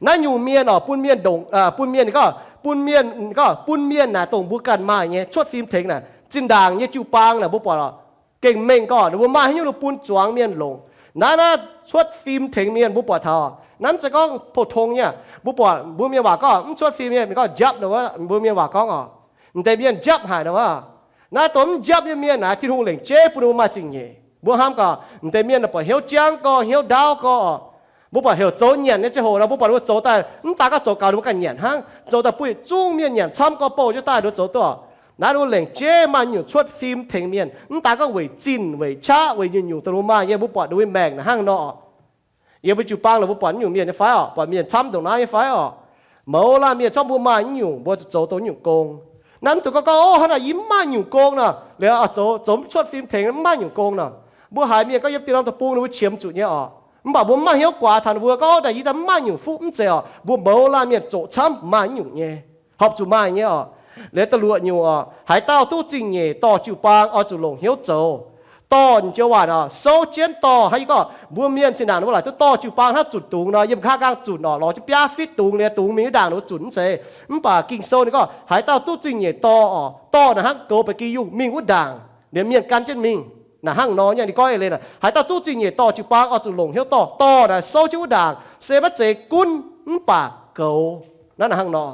Naaiv nyungc mienh oc, bun mienh ndongc, bun mienh, gorngv bun mienh, gorngv bun mienh naaic dongh mbuo ganh maaih nyei cuotv fim tengx naaic. zinh ndaangc nyei jiu-baang naaic mbuo buatc gengh mengh gorngv ninh mbuo maaih haaix nyungc ninh bun zuangx mienh longc. Naaiv, naaiv cuotv fim tengx mienh mbuo buatc taux naaiv mv zeiz gorngv pou-tong nyei. Mbuo buatc mbuo mienh waac gorngv mv cuotv fim nyei, mienh gorngv njapv nor wuov, mbuo mienh waac gorngv oc, m'deix mienh njapv haic nor wuov. Naaiv dongh mv njapv nyei mienh naaic Tin-Hungh lengc jeiv bun ninh mbuo maaih zingh nyeic. Mbuo hnamv gaax, m'deix mienh naaic buatc hnyouv jangv gorx, hnyouv ndaauv gorx. Mbuo buatc heuc zoux nyanc nyei ziangh hoc nor, mbuo buatc ninh mbuo zoux daaih mv daaih gorngv zoux gaux ninh mbuo ganh nyanc hnangv, zoux daaih buih zungv mienh nyanc camv gorx bouh jienv daaih ninh mbuo zoux duqv. Naaiv ninh mbuo lengc jeiv maaih nyungc cuotv fim tengx mienh, mv daaih gorngv weic zinh weic qaqv weic nyungc-nyungc dongh ninh mbuo maaih nyei, mbuo buatc ninh mbuo maengc naaic hnangv nor. Yiem mbuo jiu-baang naaic mbuo buatc nyungc mienh nyei fai orqc, buatc mienh camv ndongc naaiv nyei fai orqc. Mouz laanh mienh camv mbuo maaih nyungc mbuo zoux dongh nyungc gong. Naaiv mv dungx gorngv gorngv, ov, hnangv naaic yie mv maaih nyungc gong nor, liuz zoux, zoux mv cuotv fim tengx mv maaih nyungc gong nor. Mbuo haiz mienh gorngv yiem dieh norm deic-bung ninh mbuo qiemx zuqc nyei orqc, mv baac mbuo mv maaih hnyouv guaax taux ninh mbuo gorngv, ov, naaic yie daaih mv maaih nyungc fuqv, mv zeiz orqc. Mbuo mouz laanh mienh zoqc camv maaih nyungc nyei, horpc zuqc maaih nyei orqc. Haaix dauh duqv zingh nyeic dorh jiu-baang oix zuqc longc hnyouv zoux. Dorh, joux waac orqc, souv jienv dorh. Hnangv yie gorngv mbuo mienh zinh ndaangc ninh mbuo laaic duqv dorh jiu-baang hnangv zunc dungz nor, yiem nqa'haav nqaang zunc orqc, lorz jienv biaav fitv dungz liuz dungz mingh wuov ndaangc ninh mbuo zunc mv zeiz. Mv baac Ging-Sou ninh gorngv haaix dauh duqv zingh nyeic dorh orqc, dorh naaic hnangv goux ba'gi yungh mingh wuov ndaangc, liuz mienh gan jienv mingh. Naaic hnangv nor nyei ninh gorngv eix leiz naaic, haaix dauh duqv zingh nyeic dorh jiu-baang oix zuqc longc hnyouv dorh. Dorh naaic souv jienv wuov ndaangc se maiv zeiz gunv mv baac goux. Naaiv naaic hnangv nor.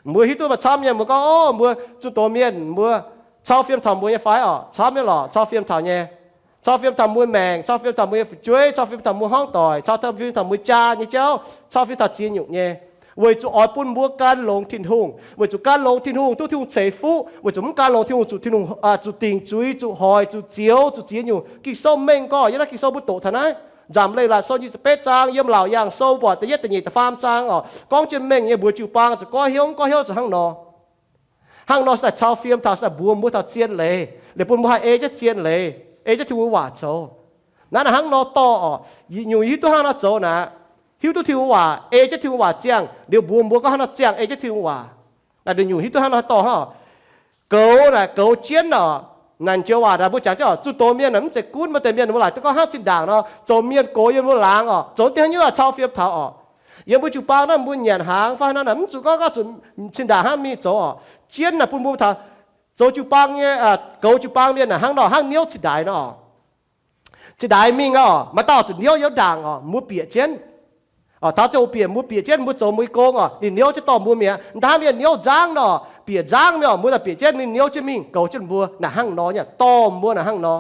Mbuo hiuv duqv maaih camv mienh mbuo gorngv, ov, mbuo zunh doz mienh mbuo cau fiem taux mbuo nyei fai orqc? Camv nyei lorqc, cau fiem taux nyei. Cau fiem taux mbuo maengc, cau fiem taux mbuo nyei fu'jueiv, cau fiem taux mbuo hmuangv doic, cau fiem taux mbuo jaa nyei jauv, cau fiem taux ziex nyungc nyei. Weic zuqc oix bun mbuo gan longx Tin-Hungh, weic zuqc gan longx Tin-Hungh duqv Tin-Hungh ceix fuqv, weic zuqc mv gan longx Tin-Hungh zuqc Tin-Hungh, zuqc dingc zuiz, zuqc hoic, zuqc zioux, zuqc ziex nyungc. Ging-Sou mengh gorngv, yiem naaiv Ging-Sou mbuo doqc taux naaiv, Nzamc Leiz-Latc Sou nyic ziepc betv zaang, yiem Laauc Yaangh Sou buatc da'yietv, da'nyeic, da'faam zaang orqc, gorngv jienv mengh nyei mbuox jiu-baang zuqc goiv hnyouv, mv goiv hnyouv zuqc hnangv nor. Hnangv nor se daaih cau fiem taux, se daaih mbuox mbuo taux zien leiz, liuz bun mbuo haih ei jienv zien leiz, ei jienv Tin-Hungh waac zoux. Naaiv naaic hnangv nor dorh orqc, nyungc hiuv duqv hnangv nor zoux naaic, hiuv duqv Tin-Hungh waac, ei jienv Tin-Hungh waac ziangh, liuz mbuox mbuo gorngv hnangv nor ziangh ei jienv Tin-Hungh waac. Naaic nyungc hiuv duqv hnangv nor dorh hnangv. Goux naaic goux jienv orqc. Naaic joux waac naaic mbuo jangx jienv orqc, zunh doz mienh naaic mv zeiz gunv, maaih deix mienh mbuo laaic duqv gorngv hnangv zinh ndaangc nor, zoux mienh gox yiem mbuo laangz orqc, zoux deix haaix nyungc cau fiem taux orqc. Yiem mbuo jiu-baang naaiv mbuo nyanc hnaangx fai naaiv naaic mv zuqc gorngv, gorngv zuqc zinh ndaangc hnangv mingh zoux orqc. Jienv naaic bun mbuo taux zoux jiu-baang nyei, goux jiu-baang mienh naaic hnangv nor, hnangv niouv cingx ndaix nor. Cingx ndaix mingh orqc, maaih dauh zuqc niouv yiem ndaangc orqc, mbuo bieqc jienv. Taux ziangh hoc bieqc, mbuo bieqc jienv, mbuo zoux mbuo nyei gong orqc, ninh niouv jienv dorh mbuo mi'aqv. M'daaih mienh niouv nzangv nor, bieqc nzangv mi'aqv, mbuo daaih bieqc jienv, ninh niouv jienv mingh goux jienv mbuo naaic hnangv nor nyei, dorh mbuo naaic hnangv nor.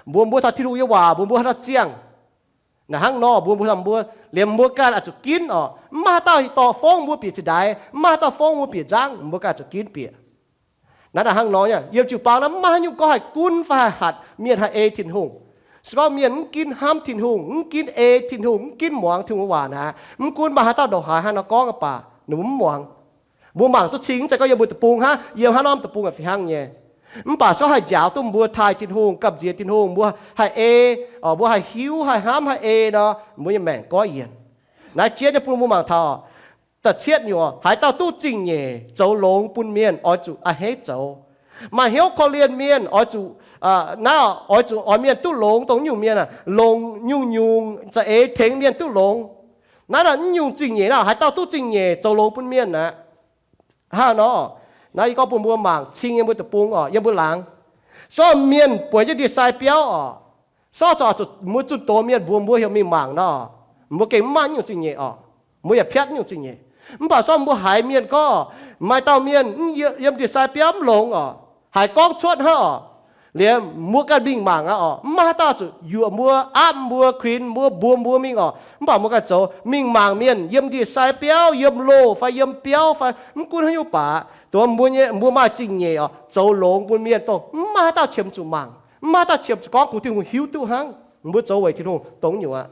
Mbuox mbuo taux Tin-Hungh nyei waac, mbuox mbuo hnangv nor ziangh naaic hnangv nor, mbuox mbuo taux mbuo, liemh mbuo ganh oix zuqc ginv orqc. Mv maaih haaix dauh dorh fongv mbuo bieqc cingx ndaix, mv maaih haaix dauh fongv mbuo bieqc nzangv, mbuo ganh oix zuqc ginv bieqc. Naaiv naaic hnangv nor nyei, yiem jiu-baang naaiv mv maaih haaix nyungc gorngv haih gunv fai haih hatc mienh haih ei Tin-Hungh. Se gorngv mienh mv ginv hnamv Tin-Hungh, mv ginv ei Tin-Hungh, mv ginv muangx Tin-Hungh waac naaic, mv gunv maaih haaix dauh ndongc haaix haaix nor gorngv baac, ninh mbuo mv muangx. Mbuo mangc duqv cing, mv zeiz gorngv yiem mbuo deic-bung hnangv, yiem haaix norm deic-bung fih hnangv nyei. Mv baac se gorngv haih njaaux duqv mbuo taaih Tin-Hungh, gamh nziex Tin-Hungh, mbuo haih ei, mbuo haih hiuv, haih hnamv, haih ei nor, mbuo nyei maengc goiv yienc. Naaiv jienv nyei bun mbuo mangc taux da'cietv nyungc, haaix dauh duqv zingh nyeic zoux longx bun mienh oix zuqc a'hneiv zoux. Maaih hnyouv korv-lienh mienh oix zuqc, naaiv oix zuqc oix mienh duqv longx, dongh nyungc mienh aah, longx nyungc-nyungc za'eix tengx mienh duqv longx. Naaiv naaic mv nyungc zingh nyeic naaiv, haaix dauh duqv zingh nyeic zoux longx bun mienh aqv. Hnangv nor, naaiv yie gorngv bun mbuo mangc cing yiem mbuo deic-bung orqc, yiem mbuo laangz. Sortv mienh bueix jienv ndie-sai biauv orqc, sortv corc zuqc mbuo zunh doz mienh mbuox mbuo heuc mingh mangc nor, mbuo gengh mv maaih nyungc zingh nyeic orqc. Mbuo yaac piatv nyungc zingh nyeic. Mv baac sortv mbuo haiz mienh gorngv maaih dauh mienh yiem ndie-sai biauv mv longx orqc, haiz gorngv cuotv hnangv orqc, liemh mbuo ganh mingh mangc aqv orqc. Mv maaih haaix dauh zuqc yuoqc mbuo, aapv mbuo, kuinx mbuo, mbuox mbuo mingh orqc. Mv baac mbuo ganh zoux mingh mangc mienh yiem ndie-sai biauv, yiem loh fai yiem biauv fai mv gunv haaix nyungc baac, dongh mbuo nyei, mbuo maaih zingh nyeic orqc, zoux longx bun mienh dongh mv maaih haaix dauh qiemx zuqc mangc, mv maaih haaix dauh qiemx zuqc gorngv kungx Tin-Hungh hiuv duqv hnangv. Mbuo zoux weic Tin-Hungh dongh nyungc aqv.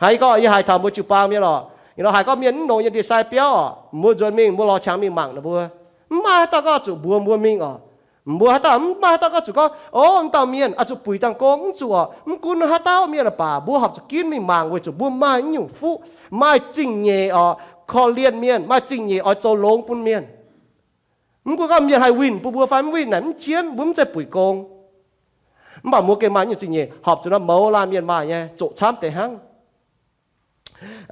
Haiz gorngv yie haiz taux mbuo jiu-baang mienh orqc, haiz gorngv mienh mv longx yiem ndie-sai biauv orqc, mbuo nzuonx mingh, mbuo lorz qangx mingh mangc ninh mbuo. Mv maaih haaix dauh gorngv zuqc mbuox mbuo mingh orqc. Mbuo haaix dauh, mv maaih haaix dauh gorngv zuqc gorngv, o, mv dauh mienh oix zuqc buic dangh gong, mv zuqc orqc. Mv gunv haaix dauh mienh baac, mbuo horpc zuqc ginv mingh mangc weic zuqc mbuo maaih nyungc fuqv, maaih zingh nyeic orqc, korv-lienh mienh, maaih zingh nyeic oix zoux longx bun mienh. Mv gunv gorngv mienh haih winh bun mbuo fai mv winh naaic mv jienv, mbuo mv zeiz buic gong. Mv baac mbuo gengh maaih nyungc zingh nyeic horpc zuqc nor mouz laanh mienh maaih nyei, zoqc camv deix hnangv.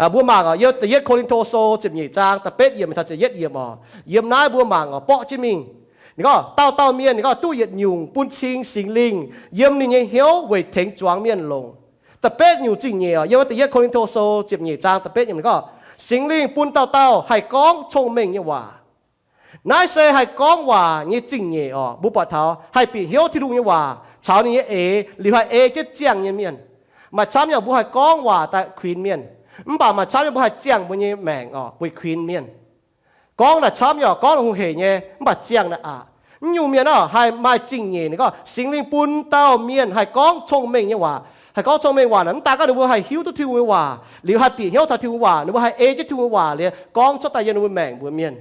Mbuo mangc orqc, yiem da'yietv Ko^lin^to Sou ziepc nyeic zaang da'betv yiemc taux ziepc yietv yiemc orqc, yiem naaiv mbuo mangc orqc, borqv jienv mingh. Ninh gorngv dauh dauh mienh, ninh gorngv duqv yietc nyungc bun cing Singx Lingh yiem ninh nyei hnyouv weic tengx zuangx mienh longc. Da'betv nyungc zingh nyeic oc, yiem wuov da'yietv Ko^lin^to Sou ziepc nyeic zaang da'betv nyungc, ninh gorngv Singx Lingh bun dauh dauh haih gorngv cong-mengh nyei waac. Naaiv se haih gorngv waac nyei zingh nyeic oc. Mbuo buatc taux haih bieqc hnyouv Tin-Hungh nyei waac caux ninh nyei eix, liuz haih ei jienv ziangh nyei mienh. Maaih camv nyei mbuo haih gorngv waac daaih kuinx mienh, mv baac maaih camv nyei mbuo haih ziangh mbuo nyei maengc oc weic kuinx mienh. Gorngv naaic camv nyei, gorngv naaic hungh heic nyei, mv baac ziangh naaic aqc. Mv nyungc mienh oc haih maaih zingh nyeic. Ninh gorngv Singx Lingh bun dauh mienh haih gorngv cong-mengh nyei waac. Haih gorngv cong-mengh waac naaic, mv daaih gorngv ninh mbuo haih hiuv duqv Tin-Hungh nyei waac, liuz haih bieqc hnyouv taux Tin-Hungh waac, ninh mbuo haih ei jienv Tin-Hungh nyei waac liuz gorngv cuotv daaih yiem ninh mbuo maengc mbuox mienh.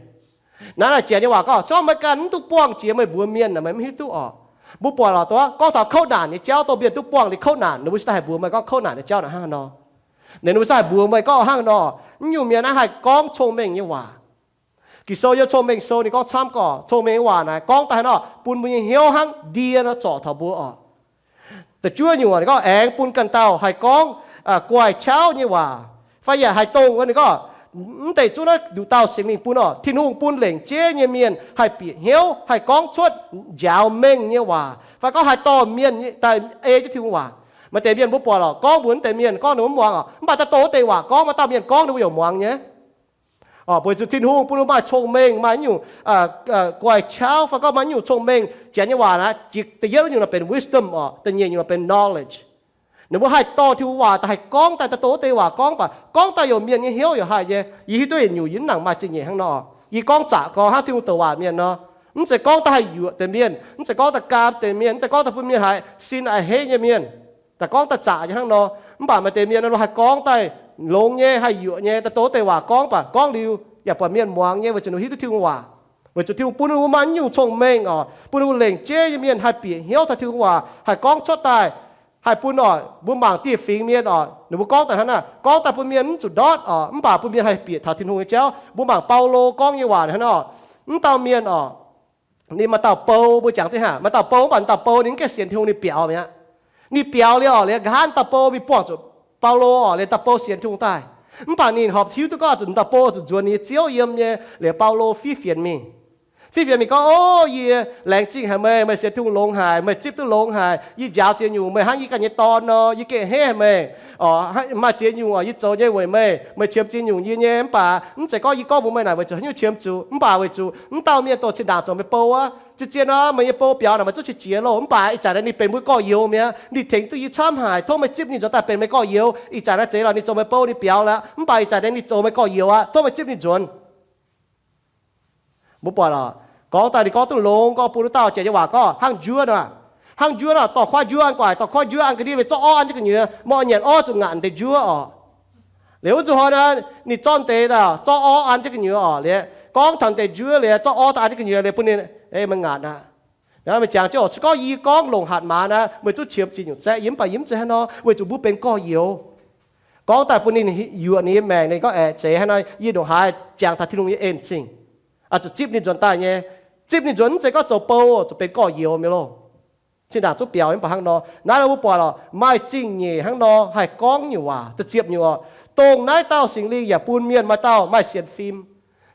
Naaiv naaic janx nyei waac gorngv, se gorngv meih ganh mv duqv buangh jiex meih mbuox mienh naaic, meih mv hiuv duqv oc. Mbuo buatc lorqc, dongh gorngv taux kouv naanc nyei jauv, dongh mienh duqv buangh liuz kouv naanc, ninh mbuo se daaih haih mbuox meih gorngv kouv naanc nyei jauv naaic hnangv haaix nor. Ninh mbuo se haih mbuox meih gorngv hnangv haaix nor. Mv nyungc mienh naaiv haih gorngv cong-mengh nyei waac. Ging-Sou yiem Cong-Mengh Sou ninh gorngv camv gorqv, cong-mengh nyei waac naaic gorngv daaih hnangv nor bun mbuo nyei hnyouv hnangv ndie nor zorc taux mbuo oc. Da'juov nyungc ninh gorngv aengx bun ganh dauh haih gorngv guaix qauv nyei waac, fai yaac haih dongh ninh gorngv mv deix zungv naaiv nduqc dauh Singx Lingh bun oc. Tin-Hungh bun lengc jeiv nyei mienh haih bieqc hnyouv, haih gorngv cuotv njaaux mengh nyei waac, fai gorngv haih dorh mienh daaih ei jienv Tin-Hungh waac. Maaih deix mienh mbuo buatc lorqc, gorngv mbuox mv deix mienh gorngv ninh mbuo mv muangx oc, mv baac daaih dongh wuov deix waac gorngv maaih dauh mienh gorngv ninh mbuo yaac muangx nyei. Oc, weic zuqc Tin-Hungh bun mbuo maaih cong-mengh, maaih nyungc guaix qauv, fai gorngv maaih nyungc cong-mengh. Janx nyei waac naaiv, da'yietv nyungc naaic benx wisdom oc, da'nyeic nyungc naaic benx knowledge. Ninh mbuo haih dorh Tin-Hungh waac daaih haih gorngv daaih, daaih dongh wuov deix waac gorngv, mv baac gorngv daaih youc mienh nyei hnyouv yaac haih nyei. Yie hiuv duqv yietc nyungc yie mv nangc maaih zingh nyeic hnangv nor. Yie gorngv zaqc gorngv hnangv Tin-Hungh douc waac mienh nor. Mv zeiz gorngv daaih haih yuoqc deix mienh, mv zeiz gorngv daaih gaam deix mienh, mv zeiz gorngv daaih bun mienh haiz sin a'hneiv nyei mienh. Daaih gorngv daaih zaqc nyei hnangv nor. Mv baac maaih deix mienh ninh mbuo haih gorngv daaih longx nyei, haih yuoqc nyei, daaih dongh wuov deix waac gorngv, mv baac gorngv liuz yaac buatc mienh muangx nyei, weic zuqc ninh hiuv duqv Tin-Hungh waac. Weic zuqc Tin-Hungh bun mbuo maaih nyungc cong-mengh oc, bun mbuo lengc jeiv nyei mienh haih bieqc hnyouv taux Tin-Hungh waac, haih gorngv cuotv daaih, haih bun oc, mbuo mangc dieh fingx mienh oc, ninh mbuo gorngv daaih hnangv naaiv, gorngv daaih bun mienh mv zuqc ndortv oc, mv baac bun mienh haih bieqc taux Tin-Hungh nyei jauv. Mbuo mangc Baulo gorngv nyei waac hnangv naaiv oc. Mv dauh mienh oc, ninh maaih dauh bou, mbuo jangx deix hnangv, maaih dauh bou, mv baac dauh bou ninh mv gaengh sienx Tin-Hungh, ninh biaux mi'aqv. Ninh biaux liuz oc, liuz nqa'haav dauh bou mingh buangh zuqc Baulo oc, liuz dauh bou sienx Tin-Hungh daaih. Mv baac ninh horpc hiuv duqv gorngv zuqc dauh bou zuqc nzuonx ninh nyei ziouv yiem nyei, liuz Baulo fiev fienx mingh. Fiev fienx mingh gorngv, O, yie laengz zingh haic meih, meih sienx Tin-Hungh longx haic, meih zipv duqv longx haic. Yie njaaux ziex nyungc meih hnangv yie ganh nyei dorn nor, yie gengh a'hneiv haic meih. Oc, maaih ziex nyungc oc, yie zoux nyei weic meih, meih qiemx ziex nyungc yie nyei. Mv baac mv zeiz gorngv yie gorngv mbuox meih naaic weic zuqc haaix nyungc qiemx zuqc, mv baac weic zuqc mv dauh mienh dongh zinh ndaangc zoux meih bou wuov, zien-zien nor meih nyei bou biaux naaic maaih zutv qiex jiez loh, mv baac ih zanc naaiv ninh benx mbuo gorx-youz mi'aqv. Ninh tengx duqv yie camv haic, tov meih zipv ninh nzuonx daaih benx meih gorx-youz. Ih zanc naaiv zeiz lorqc, ninh zoux meih bou ninh biaux aqv, mv baac ih zanc naaiv ninh zoux meih gorx-youz aqv, tov meih zipv ninh nzuonx. Mbuo buatc oc, gorngv daaih ninh gorngv duqv longx, gorngv bun wuov dauh janx nyei waac gorngv hnangv njuov nor. Hnangv njuov nor, dorh kuaaiv njuov an guaax, dorh kuaaiv njuov an ga'ndiev liuz zorqv orv an jienv gu'nyuoz, maiv nyanc orv zuqc ngaatc deix njuov oc. Liuz wuov zuqc hnoi naaiv ninh zorqv deix daaih zorqv orv an jienv gu'nyuoz oc. Liuz gorngv taux deix njuov liuz zorqv orv daaih an jienv gu'nyuoz liuz bun ninh, Ei, meih ngaatc aqv. Meih jangx jienv oc, se gorngv yie gorngv longc hatc maaz naaiv, meih zungv qiemx ziex nyungc zaeqv yie, mv baac yie mv zeiz hnangv nor, weic zuqc mbuo benx gorx-youz. Gorngv daaih bun ninh yuoqc ninh nyei maengc, ninh gorngv aeqv, zeiz hnangv nor, yie ndongc haaix jangx taux Tin-Hungh nyei en-zingh, oix zuqc zipv ninh nzuonx daaih nyei. Zipv ninh nzuonx mv zeiz gorngv zoux bou, zuqc benx gorx-youz mi'aqv loh. Zinh ndaangc zungv biaux mv baac hnangv nor. Naaiv mbuo buatc lorqc, maaih zingh nyeic hnangv nor haih gorngv nyungc waac. Da'ziepc nyungc oc, dongh naaiv dauh Singx Lingh yaac bun mienh maaih dauh maaih sienx fim.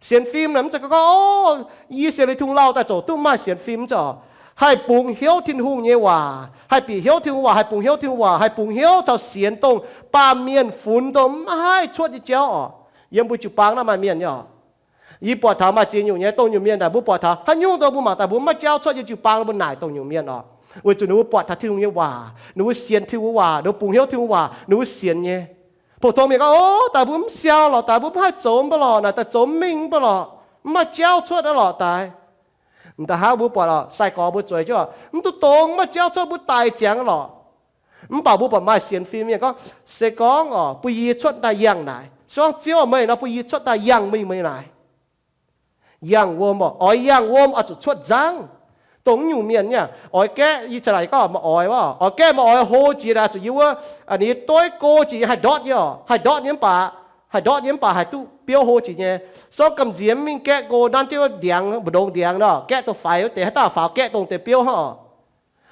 Sienx fim naaic mv zeiz gorngv, O, yie sienx liuz Tin-Hungh lauh daaih zoux duqv, maaih sienx fim mv zeiz oc. Haih bungx hnyouv Tin-Hungh nyei waac, haih bieqc hnyouv Tin-Hungh waac, haih bungx hnyouv Tin-Hungh waac, haih bungx hnyouv taux sienx dongh baamh mienh funx dongh maiv haih cuotv nyei jauv oc. Yiem mbuo jiu-baang naaiv maaih mienh nyei oc. Yie buatc taux maaih ziex nyungc nyei, dongh nyungc mienh naaic mbuo buatc taux haaix nyungc dongh mbuo mangc daaih mbuo maiv jauv cuotv nyei jiu-baang, mbuo naaic dongh nyungc mienh oc. Weic zuqc ninh mbuo buatc taux Tin-Hungh nyei waac, ninh mbuo sienx Tin-Hungh waac, ninh mbuo bungx hnyouv Tin-Hungh waac, ninh mbuo sienx nyei. Pou-tong mienh gorngv, O, daaih mbuo mv siau lorqc, daaih mbuo mv haih zoux mv baac lorqc, naaic daaih zoux mv mingh mv baac lorqc, mv maaih jauv cuotv aqv lorqc daaih. M'daaih hnangv mbuo buatc lorqc, sai-gorx mbuo zueiz jienv mv duqv dongz, mv maaih jauv cuotv, mbuo daic ziangx lorqc. Mv baac mbuo buatc maaih sienx fim mienh gorngv, Se gorngv oc, bun yie cuotv daaih yangh naaic. Se gorngv Ziouv meih nor, bun yie cuotv daaih yangh mingh meih naaic. Yangh wuom oc, oix yangh wuom oix zuqc cuotv nzangv. Dongh nyungc mienh nyei, oix gaeqv, yie caux naaic gorngv maaih oix wuov, oix gaeqv maaih oix hlo jiex naaic, zuqc yie wuov, ninh dueiv go jiex nyei, haih ndortv nyei oc, haih ndortv nyei mv baac, haih ndortv nyei mv baac haih duqv biouv hlo jiex nyei. Sorng gamh nziex mingh gaeqv go nanv jienv wuov ndiangx, mbu'ndongx ndiangx nor, gaeqv dongh faix wuov deix, haaix dauh faaux gaeqv dongh deix biouv hnangv oc.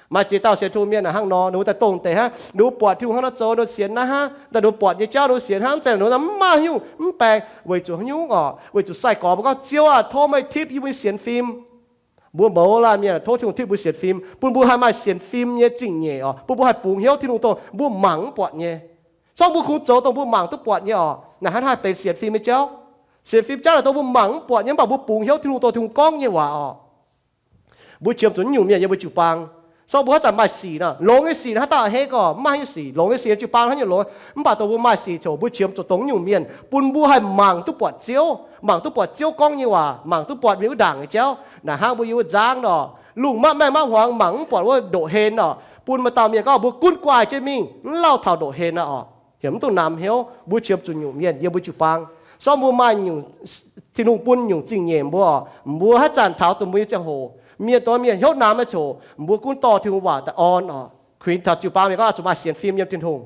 Maaih ziex dauh sienx Tin-Hungh mienh hnangv nor, ninh mbuo daaih dongh deix hnangv, ninh mbuo buatc Tin-Hungh hnangv nor zoux, ninh mbuo sienx naaiv hnangv, daaih ninh mbuo buatc nyei jauv ninh mbuo sienx hnangv, za'gengh ninh mbuo mv maaih haaix nyungc mv baengx, weic zuqc haaix nyungc oc, weic zuqc sai-gorx mbuo gorngv, Ziouv aah! Tov meih tipv yie mbuo nyei sienx fim. Mbuo mouz laanh mienh tov Tin-Hungh titv mbuo sienx fim, bun mbuo haih maaih sienx fim nyei zingh nyeic oc, bun mbuo haih bungx hnyouv Tin-Hungh dongh mbuo mangc mv buatc nyei. Se gorngv mbuo kungx zoux dongh mbuo mangc duqv buatc nyei oc, naaic hnangv haaix benx sienx fim nyei jauv? Sienx fim jauv naaic dongh mbuo mangc mv buatc nyei, mv baac mbuo bungx hnyouv Tin-Hungh dongh Tin-Hungh gorngv nyei waac oc. Mbuo qiemx zuqc nyungc mienh yiem mbuo jiu-baang. Se gorngv mbuo haaix zanc maaih sic nor, longx nyei sic haaix dauh hei gorx, mv maaih haaix nyungc sic. Longx nyei sic yiem jiu-baang haaix nyungc longx, mv baac dongh mbuo maaih sic ziouc mbuo qiemx zuqc dongh nyungc mienh bun mbuo haih mangc duqv buatc Ziouv, mangc duqv buatc Ziouv gorngv nyei waac, mangc duqv buatc mienh wuov ndaangc nyei jauv. Naaic hnangv mbuo yiem wuov nzangv nor, lungh mapv maengh mapv hmuangx mangc mv buatc wuov ndoqc hlen nor, bun maaih dauh mienh gorngv mbuo gunv guaaih jienv mingh, mv lauh taux ndoqc hlen aqv oc. Heuc mv dungx namx hnyouv, mbuo qiemx zuqc nyungc mienh yiem mbuo jiu-baang. Se gorngv mbuo maaih nyungc, Tin-Hungh bun nyungc zingh nyeic mbuo oc, mbuo haaix zanc taux dongh mbuo nyei ziangh hoc, mienh dongh mienh hnyouv namx nyei ziouc, mbuo gunv dorh Tin-Hungh waac daaih orn oc. Kuinx taux jiu-baang mienh gorngv zuqc maaih sienx fim yiem Tin-Hungh.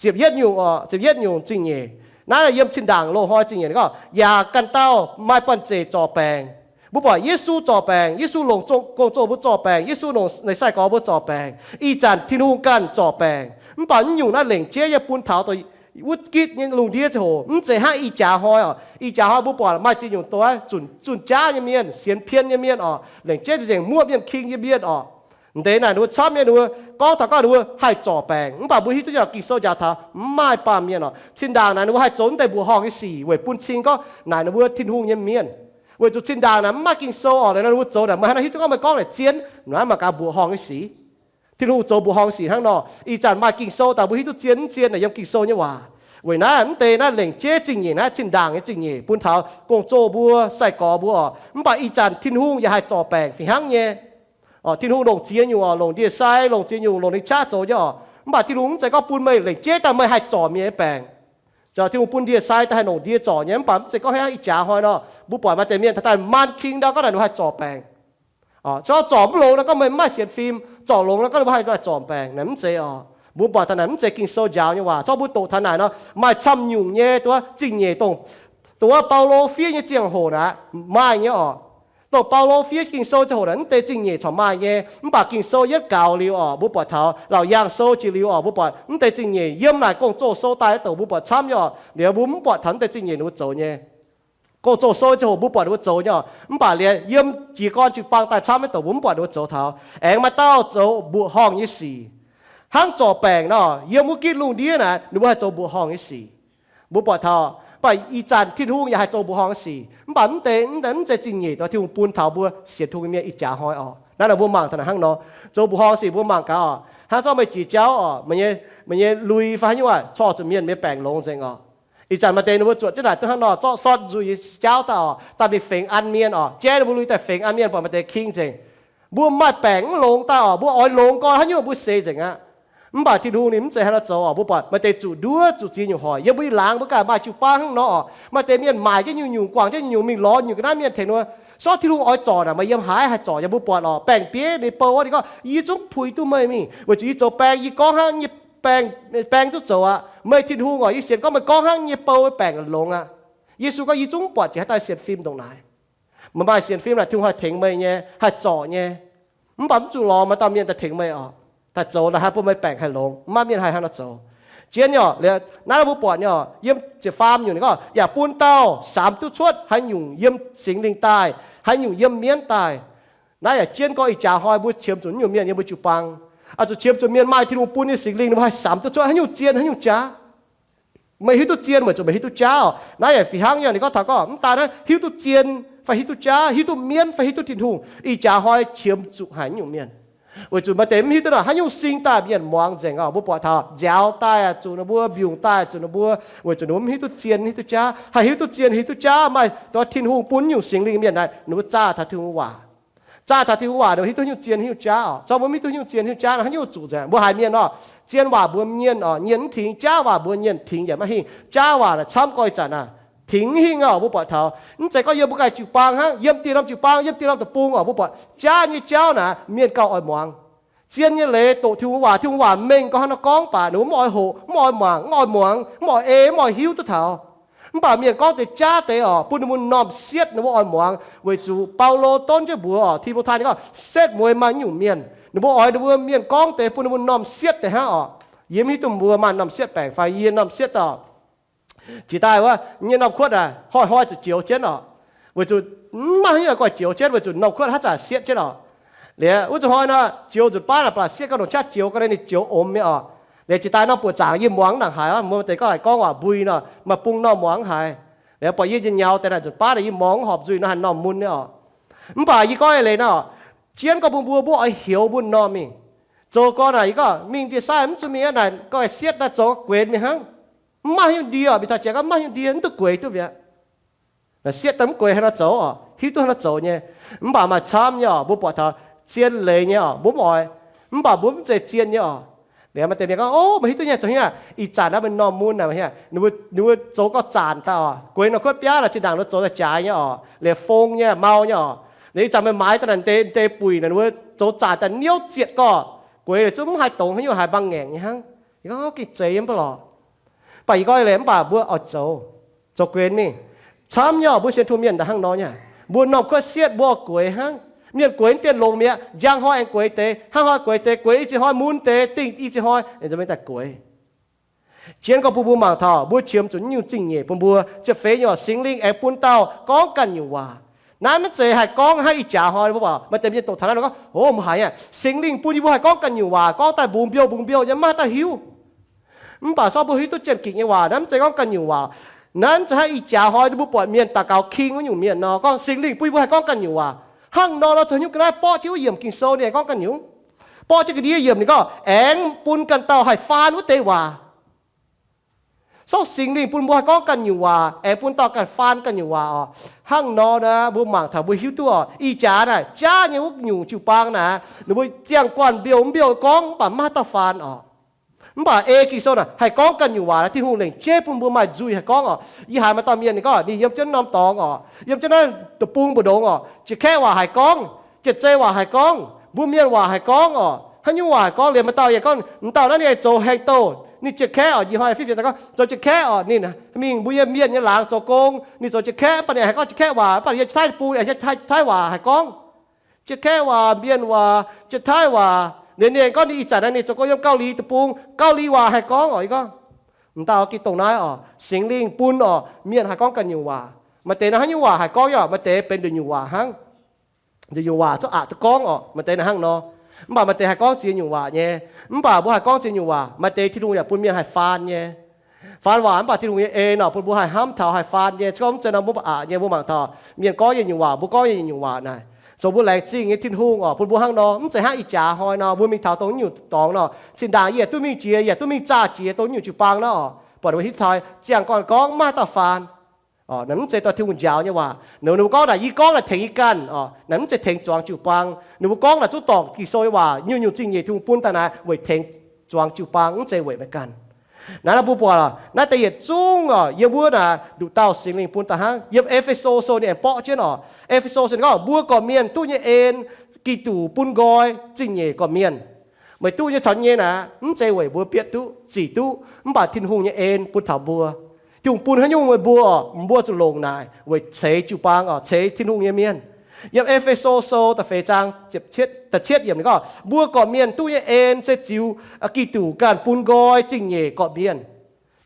Ziepc yietv nyungc oc, ziepc yietv nyungc zingh nyeic. Naaiv yiem zinh ndaangc loz-hnoi zingh nyeic gorngv, yaac ganh dauh maaih banh zeic zorc baengc. Mbuo buatc Yesu zorc baengc, Yesu longc gong-zoh mbuo zorc baengc, Yesu longc ninh sai-gorx mbuo zorc baengc. Ih zanc Tin-Hungh ganh zorc baengc. Mv baac mv nyungc naaiv lengc jeiv yie bun taux dongh wuov gitv nyei lungh ndiev ziangh hoc, mv zeiz hnangv ih jaax hnoi oc. Ih jaax hnoi mbuo buatc maaih ziex nyungc doz, zunh jaav nyei mienh, sienx pien nyei mienh oc, lengc jeiv nzengc muoqv mienh king nyei mienh oc. M'deix naaic ninh mbuo camv nyei, ninh mbuo gorngv taux gorngv ninh mbuo haih zorc baengc, mv baac mbuo hiuv duqv nyei Ging-Sou njaaux taux mv maaih baamh mienh oc. Zinh ndaangc naaic ninh mbuo haih zoux mv deix mbuoqc horngh nyei sic weic bun cing gorngv naaic ninh mbuo Tin-Hungh nyei mienh. Weic zuqc zinh ndaangc naaic mv maaih Ging-Sou oc, naaic ninh mbuo zoux naaic meih hnangv naaiv hiuv duqv gorngv meih gorngv naaic zien, naaiv mangc gaax mbuoqc horngh nyei sic. Tin-Hungh zoux mbuoqc horngh sic hnangv nor. Ih zanc maaih Ging-Sou daaih mbuo hiuv duqv zien mv zien naaic yiem Ging-Sou nyei waac. Weic naaiv mv deix naaiv lengc jeiv zingh nyeic, naaiv zinh ndaangc nyei zingh nyeic bun taux gong-zoh mbuo, sai-gorx mbuo oc. Mv baac ih zanc Tin-Hungh yaac haih zorc baengc fih hnangv nyei. Tin-Hungh longc ziex nyungc oc, longc ndie-sai, longc ziex nyungc, longc ninh qaqv zoux nyei oc. Mv baac Tin-Hungh mv zeiz gorngv bun meih lengc jeiv daaih meih haih zorc mienh nyei baengc. Zoux Tin-Hungh bun ndie-sai daaih haih longc ndie zorc nyei, mv baac mv zeiz gorngv hnangv ih jaax hnoi nor, mbuo buatc maaih deix mienh taux daaih maan king ndau gorngv naaic ninh haih zorc baengc. Se gorngv zorc mv longx nor gorngv meih mv maaih sienx fim, zorc longx nor gorngv ninh mbuo haih zorc baengc naaic, mv zeiz oc. Mbuo buatc taux naaic mv zeiz Ging-Sou njaaux nyei waac. Se gorngv mbuo doqc taux naaic nor, maaih camv nyungc nyei dongh zingh nyeic dongh, dongh wuov Baulo fiev nyei ziangh hoc naaic maaih nyei oc. Dongh Baulo fiev Ging-Sou ziangh hoc naaic mv deix zingh nyeic corc maaih nyei, mv baac Ging-Sou yietv gaux liuz oc, mbuo buatc taux Laauc Yaangh Sou jiex liuz oc, mbuo buatc mv deix zingh nyeic yiem naaic Gong-Zoh Sou daaih douc mbuo buatc camv nyei oc. Liuz mbuo mv buatc taux mv deix zingh nyeic ninh mbuo zoux nyei. Gong-Zoh Sou ziangh hoc mbuo buatc ninh mbuo zoux nyei oc, mv baac liuz yiem jiez gorn jiu-baang daaih camv maiv douc mbuo mv buatc ninh mbuo zoux taux. Aengx maaih dauh zoux mbuoqc horngh nyei sic, hnangv zorc baengc nor, yiem wuov gitv lungh ndiev naaic ninh mbuo haih zoux mbuoqc horngh nyei sic. Mbuo buatc taux, mv baac ih zanc Tin-Hungh yaac haih zoux mbuoqc horngh nyei sic, mv baac mv deix, mv deix, mv zeiz zingh nyeic dongh Tin-Hungh bun taux mbuo sienx Tin-Hungh mienh ih jaax hnoi oc. Naaiv nor mbuo mangc taux naaic hnangv nor, zoux mbuoqc horngh sic mbuo mangc gaax oc. Hnangv zorqv meih jiex jauv oc, meih nyei, meih nyei lui fai haaix nyungc corc zuqc mienh mienh baengc longx nzengc oc. Ih zanc maaih deix ninh mbuo zuotc jienv naaic duqv hnangv nor, zorqv sortv nzuih nyei jauv daaih oc, daaih mingh fengx an mienh oc, jaiv ninh mbuo lui daaih fengx an mienh, buatc maaih deix king nzengc. Mbuo maaih baengc mv longx daaih oc, mbuo oix longx gorn haaix nyungc mbuo seix nzengc aqv. Mv baac Tin-Hungh ninh mv zeiz hnangv nor zoux oc. Mbuo buatc maaih deix zuqc nduov zuqc ziex nyungc hoic. Yiem mbuo ih laangz mbuo ganh maaih jiu-baang hnangv nor oc, maaih deix mienh maaic jienv nyungc-nyungc, guangc jienv nyungc-nyungc, mingh lorz nyungc ga'naaiv mienh tengx ninh mbuo, sortv Tin-Hungh oix zorc naaic, meih yiem haaix haih zorc? Yaac mbuo buatc oc, baeng-bieiv ninh bou wuov, ninh gorngv, Yie zungv puix duqv meih mingh, weic zuqc yie zoux baeng, yie gorngv hnangv nyei baeng, baeng zungv zoux aqv. Meih Tin-Hungh oc, yie sienx gorngv meih gorngv hnangv nyei bou baengc longx aqv. Yesu gorngv, Yie zungv mv buatc jiex haaix dauh sienx fim ndongc naaic. Meih maaih sienx fim naaic, Tin-Hungh haih tengx meih nyei, haih zorc nyei. Mv baac mv zuqc lorz maaih dauh mienh daaih tengx meih oc, daaih zoux naaic haih bun meih baengc haih longx. Mv maaih mienh haih hnangv nor zoux. Jien nyei oc, naaiv mbuo buatc nyei oc, yiem ziepc faam nyungc ninh gorngv, Yaac bun dauh samx duqv cuotv haaix nyungc yiem Singx Lingh daaih, haaix nyungc yiem mienv daaih. Naaiv yaac jienv gorngv ih jaax hnoi mbuo qiemx zuqc nyungc mienh yiem mbuo jiu-baang, oix zuqc qiemx zuqc mienh maaih Tin-Hungh bun nyei Singx Lingh, ninh mbuo haih samx duqv cuotv haaix nyungc zien haaix nyungc jaav. Meih hiuv duqv zien weic zuqc meih hiuv duqv jaav oc. Naaiv yaac fih hnangv nyei, ninh gorngv taux gorngv mv daan hnangv hiuv duqv zien fai hiuv duqv jaav, hiuv duqv mienv fai hiuv duqv Tin-Hungh, ih jaax hnoi qiemx zuqc haic nyungc mienh. Weic zuqc maaih deix mv hiuv duqv nor haaix nyungc sing daaih mienh muangx nzengc oc. Mbuo buatc taux nziaaux daaih zuqc ninh mbuo, mbiungc daaih zuqc ninh mbuo, weic zuqc ninh mbuo mv hiuv duqv zien hiuv duqv jaav. Haih hiuv duqv zien hiuv duqv jaav maaih dongh Tin-Hungh bun nyungc Singx Lingh mienh naaic, ninh mbuo zaah taux Tin-Hungh waac. Zaah taux Tin-Hungh waac ninh hiuv duqv nyungc zien hiuv duqv jaav oc. Zorqv mbuo mv hiuv duqv nyungc zien hiuv duqv jaav nor haaix nyungc zuqc nzengc. Mbuo haiz mienh oc, zien waac mbuox mienh oc, mienh mv tingx, jaav waac mbuox mienh tingx yaac maiv hingh. Jaav waac naaic camv gorx ih zanc aac, tingx mv hingh oc. Mbuo buatc taux mv zeiz gorngv yiem mbuo ganh jiu-baang hnangv, yiem dieh norm jiu-baang, yiem dieh norm deic-bung oc, mbuo buatc jaav nyei jauv naaic mienh gauh oix muangx. Zien nyei leiz doqc Tin-Hungh waac, Tin-Hungh waac mengh gorngv hnangv nor gorngv baac ninh mbuo mv oix hoqc, mv oix muangx, mv oix muangx, mv oix ei, mv oix hiuv duqv taux. Mv baac mienh gorngv deix jaav deix oc, bun ninh mbuo m'normh sietv ninh mbuo oix muangx. Weic zuqc Baulo donv jienv mbuox oc, Ti^mo^tai ninh gorngv setv mueiz maaih nyungc mienh, ninh mbuo oix ninh mbuo mienh gorngv deix bun ninh mbuo m'normh sietv deix hnangv oc. Yie mv hiuv duqv mbuo maaih m'normh sietv baengc fai, yie m'normh sietv oc. Jiex daaih wuov nyei norm kuotv aac, hnoi-hnoi zuqc joux jienv oc. Weic zuqc mv maaih haaix nyungc goiv joux jienv, weic zuqc norm kuotv haaix zanc sietv jienv oc. Liuz wuov zuqc hnoi nor, joux nzunc baav naaic baac sietv gauh ndongc qaqv joux gau ninh joux omx mi'aqv oc. Liuz jiex daaih norm buoqc zaangc yie muangx nangc haaix, mbuo maaih deix gorngv haiz gorngv waac mbui nor, maaih bung norm muangx haiz. Liuz buatc yie nyei nyaux deix naaic nzunc baav naaic yie muangx horpc nzuih nor haih norm mun nyei oc. Mv baac yie gorngv eix leiz nor, jienv gorngv bun mbuo, mbuo oix heuc mbuo norm mingh. Zoux gorn naaic yie gorngv mingh ndie-sai mv zuqc mingh aqv naaic, gorngv sietv daaih zoux guenx mingh hnangv. Mv maaih haaix nyungc ndie oc, mingh taux jiex gorngv mv maaih haaix nyungc ndie, mv duqv gueix duqv mi'aqv. Sietv daaih mv gueix haaix nor zoux oc, hiuv duqv haaix nor zoux nyei. Mv baac maaih camv nyei oc, mbuo buatc taux zien leiz nyei oc, mbuo mv oix. Mv baac mbuo mv zeiz zien nyei oc. Liuz maaih deix mienh gorngv, Ov, meih hiuv duqv nyei zoux haaix nyungc? Ih zanc naaiv meih norm mun naaic, ninh mbuo zoux gorngv zaanc daaih oc, gueix norm kuotv biaav naaic zinh ndaangc ninh mbuo zoux daaih jaaix nyei oc, liuz fong nyei, mau nyei oc. Liuz ih zanc meih maaiz daaih naaic deix, deix buic naaic ninh mbuo zoux zaanc daaih niouv zietc gorx, gueix liuz zungv mv haih dongz haaix nyungc, haiz mbaang ngaengc nyei hnangv. Yie gorngv, Gengh zeiz nyei mv baac lorqc. Mv baac yie gorngv eix leiz mv baac mbuo oix zoux, zoux guenx mingh. Camv nyei oc, mbuo sienx tong mienh daaih hnangv nor nyei. Mbuo norm kuotv sietv mbuo oix gueix hnangv. Mienh gueix mv dienh longx mi'aqv, njang hnoi aengx gueix deix, hnangv hnoi gueix deix, gueix i ziex hnoi mun deix, dingh i ziex hnoi ninh mbuo daaih gueix. Jienv gorngv bun mbuo mangc taux mbuo qiemx zuqc nyungc zingh nyeic bun mbuo. Ziepc feix nyei oc, Singx Lingh aengx bun dauh gorngv ganh nyungc waac. Naaiv mv zeiz haih gorngv hnangv ih jaax hnoi mbuo buatc maaih deix mienh dongh taux naaiv nor gorngv, Ov, mbuo haiz aqv, Singx Lingh bun yie mbuo haih gorngv ganh nyungc waac, gorngv daaih mbungx mbiouh mbungx mbiouh nyei, mv maaih haaix dauh hiuv. Mv baac sortv mbuo hiuv duqv jienv gikc nyei waac, naaiv mv zeiz gorngv ganh nyungc waac. Naaiv mv zeiz hnangv ih jaax hnoi mbuo buatc mienh daux gaux king wuov nyungc mienh nor, gorngv Singx Lingh bun yie mbuo haih gorngv ganh nyungc waac. Hnangv nor nor zoux nyungc ga'naaiv borqv jienv wuov yiemc Ging-Sou ninh aengx gorngv ganh nyungc. Borqv jienv ga'ndiev yiemc ninh gorngv aengx bun ganh dauh haih faan wuov deix waac. Sortv Singx Lingh bun mbuo haih gorngv ganh nyungc waac, aengx bun dauh ganh faan ganh nyungc waac oc. Hnangv nor naaic mbuo mangc taux mbuo hiuv duqv oc, ih jaax naaic jaav nyei wuov nyungc jiu-baang naaic, ninh mbuo ziangh guanh mbiouh mv mbiouh gorngv mv baac mv maaih haaix dauh faan oc. Mv baac ei Ging-Sou naaic haih gorngv ganh nyungc waac, Tin-Hungh lengc jeiv bun mbuo maaih nzuih haih gorngv oc. Yie haiz maaih dauh mienh ninh gorngv ninh yiem jienv norm dorngx oc, yiem jienv naaiv deic-bung mbu'ndongx oc, Janx-Kaeqv waac haih gorngv, Janx-Zei waac haih gorngv, mbuo Mienh waac haih gorngv oc, haaix nyungc waac haih gorngv. Liuz maaih dauh yaac gorngv, m'dauh naaiv ninh aengx zoux haeng douh, ninh Janx-Kaeqv oc, njih hnoi fiev fienx daaih gorngv zoux Janx-Kaeqv oc, ninh mingh mbuo yiem Mienh nyei laangz zoux gong, ninh zoux Janx-Kaeqv, mv baac ninh haih gorngv Janx-Kaeqv waac, mv baac ninh yiem Janx-Taiv deic-bung, Janx-Taiv waac haih gorngv. Janx-Kaeqv waac, Mienh waac, Janx-Taiv waac. Liuz ninh gorngv ninh ih zanc naaiv ninh zoux gong yiem Gauh Liz deic-bung, Gauh Liz waac haih gorngv oc. Yie gorngv, m'dauh gengh dongh naaiv oc, Singx Lingh bun oc, mienh haih gorngv ganh nyungc waac. Maaih deix nor haaix nyungc waac haih gorngv nyei oc, maaih deix benx nduqc nyungc waac hnangv. Nduqc nyungc waac zungv aqc duqv gorngv oc, maaih deix naaic hnangv nor. Mv baac maaih deix haih gorngv ziex nyungc waac nyei. Mv baac mbuo haih gorngv ziex nyungc waac, maaih deix Tin-Hungh yaac bun mienh haih faan nyei. Faan waac mv baac Tin-Hungh nyei en oc, bun mbuo haih hnamv taux haih faan nyei. Se gorngv mv zeiz nor mbuo mv baac aqc nyei. Mbuo mangc taux mienh gorngv nyei nyungc waac, mbuo gorngv nyei nyungc waac naaic, zoux mbuo laengz zingh nyei Tin-Hungh oc, bun mbuo hnangv nor. Mv zeiz hnangv ih jaax hnoi nor, mbuo mingh taux dongh nyungc dorngx nor, zinh ndaangc yie yaac duqv mingh jiex, yaac duqv mingh zaah jiex dongh nyungc jiu-baang nor, buatc mbuo hiuv taux ziangh guanh gorngv mv maaih dauh faan. Naaiv mv zeiz dauh Tin-Hungh njaaux nyei waac. Ninh mbuo gorngv naaic, yie gorngv naaic tengx yie ganh oc. Naaiv mv zeiz tengx zuangx jiu-baang. Ninh mbuo gorngv naaic zungv dorngc Ging-Sou nyei waac, nyungc-nyungc zingh nyeic Tin-Hungh bun daaih naaiv weic tengx zuangx jiu-baang, mv zeiz weic meih ganh. Naaiv nor mbuo buatc naaiv deix yietc zungv oc, yiem wuov naaic nduqc dauh Singx Lingh bun daaih hnangv. Yiem E^fe^so Sou ninh aengx borqv jienv oc. E^fe^so Sou ninh gorngv, mbuo gorqv-mienh duqv nyei en, Giduc bun nqoi zingh nyeic gorqv-mienh. Meih duqv nyei caux nyei naaic, mv zeiz weic mbuo bieqc duqv, zic duqv, mv baac Tin-Hungh nyei en bun taux mbuo. Tin-Hungh bun haaix nyungc meih mbuo oc, mbuo zuqc longc naaic weic ceix jiu-baang oc, ceix Tin-Hungh nyei mienh. Yiem E^fe^so Sou da'feix zaang da'cietv yiemc ninh gorngv, mbuo gorqv-mienh duqv nyei en se ziux Giduc ganh bun nqoi zingh nyeic gorqv-mienh.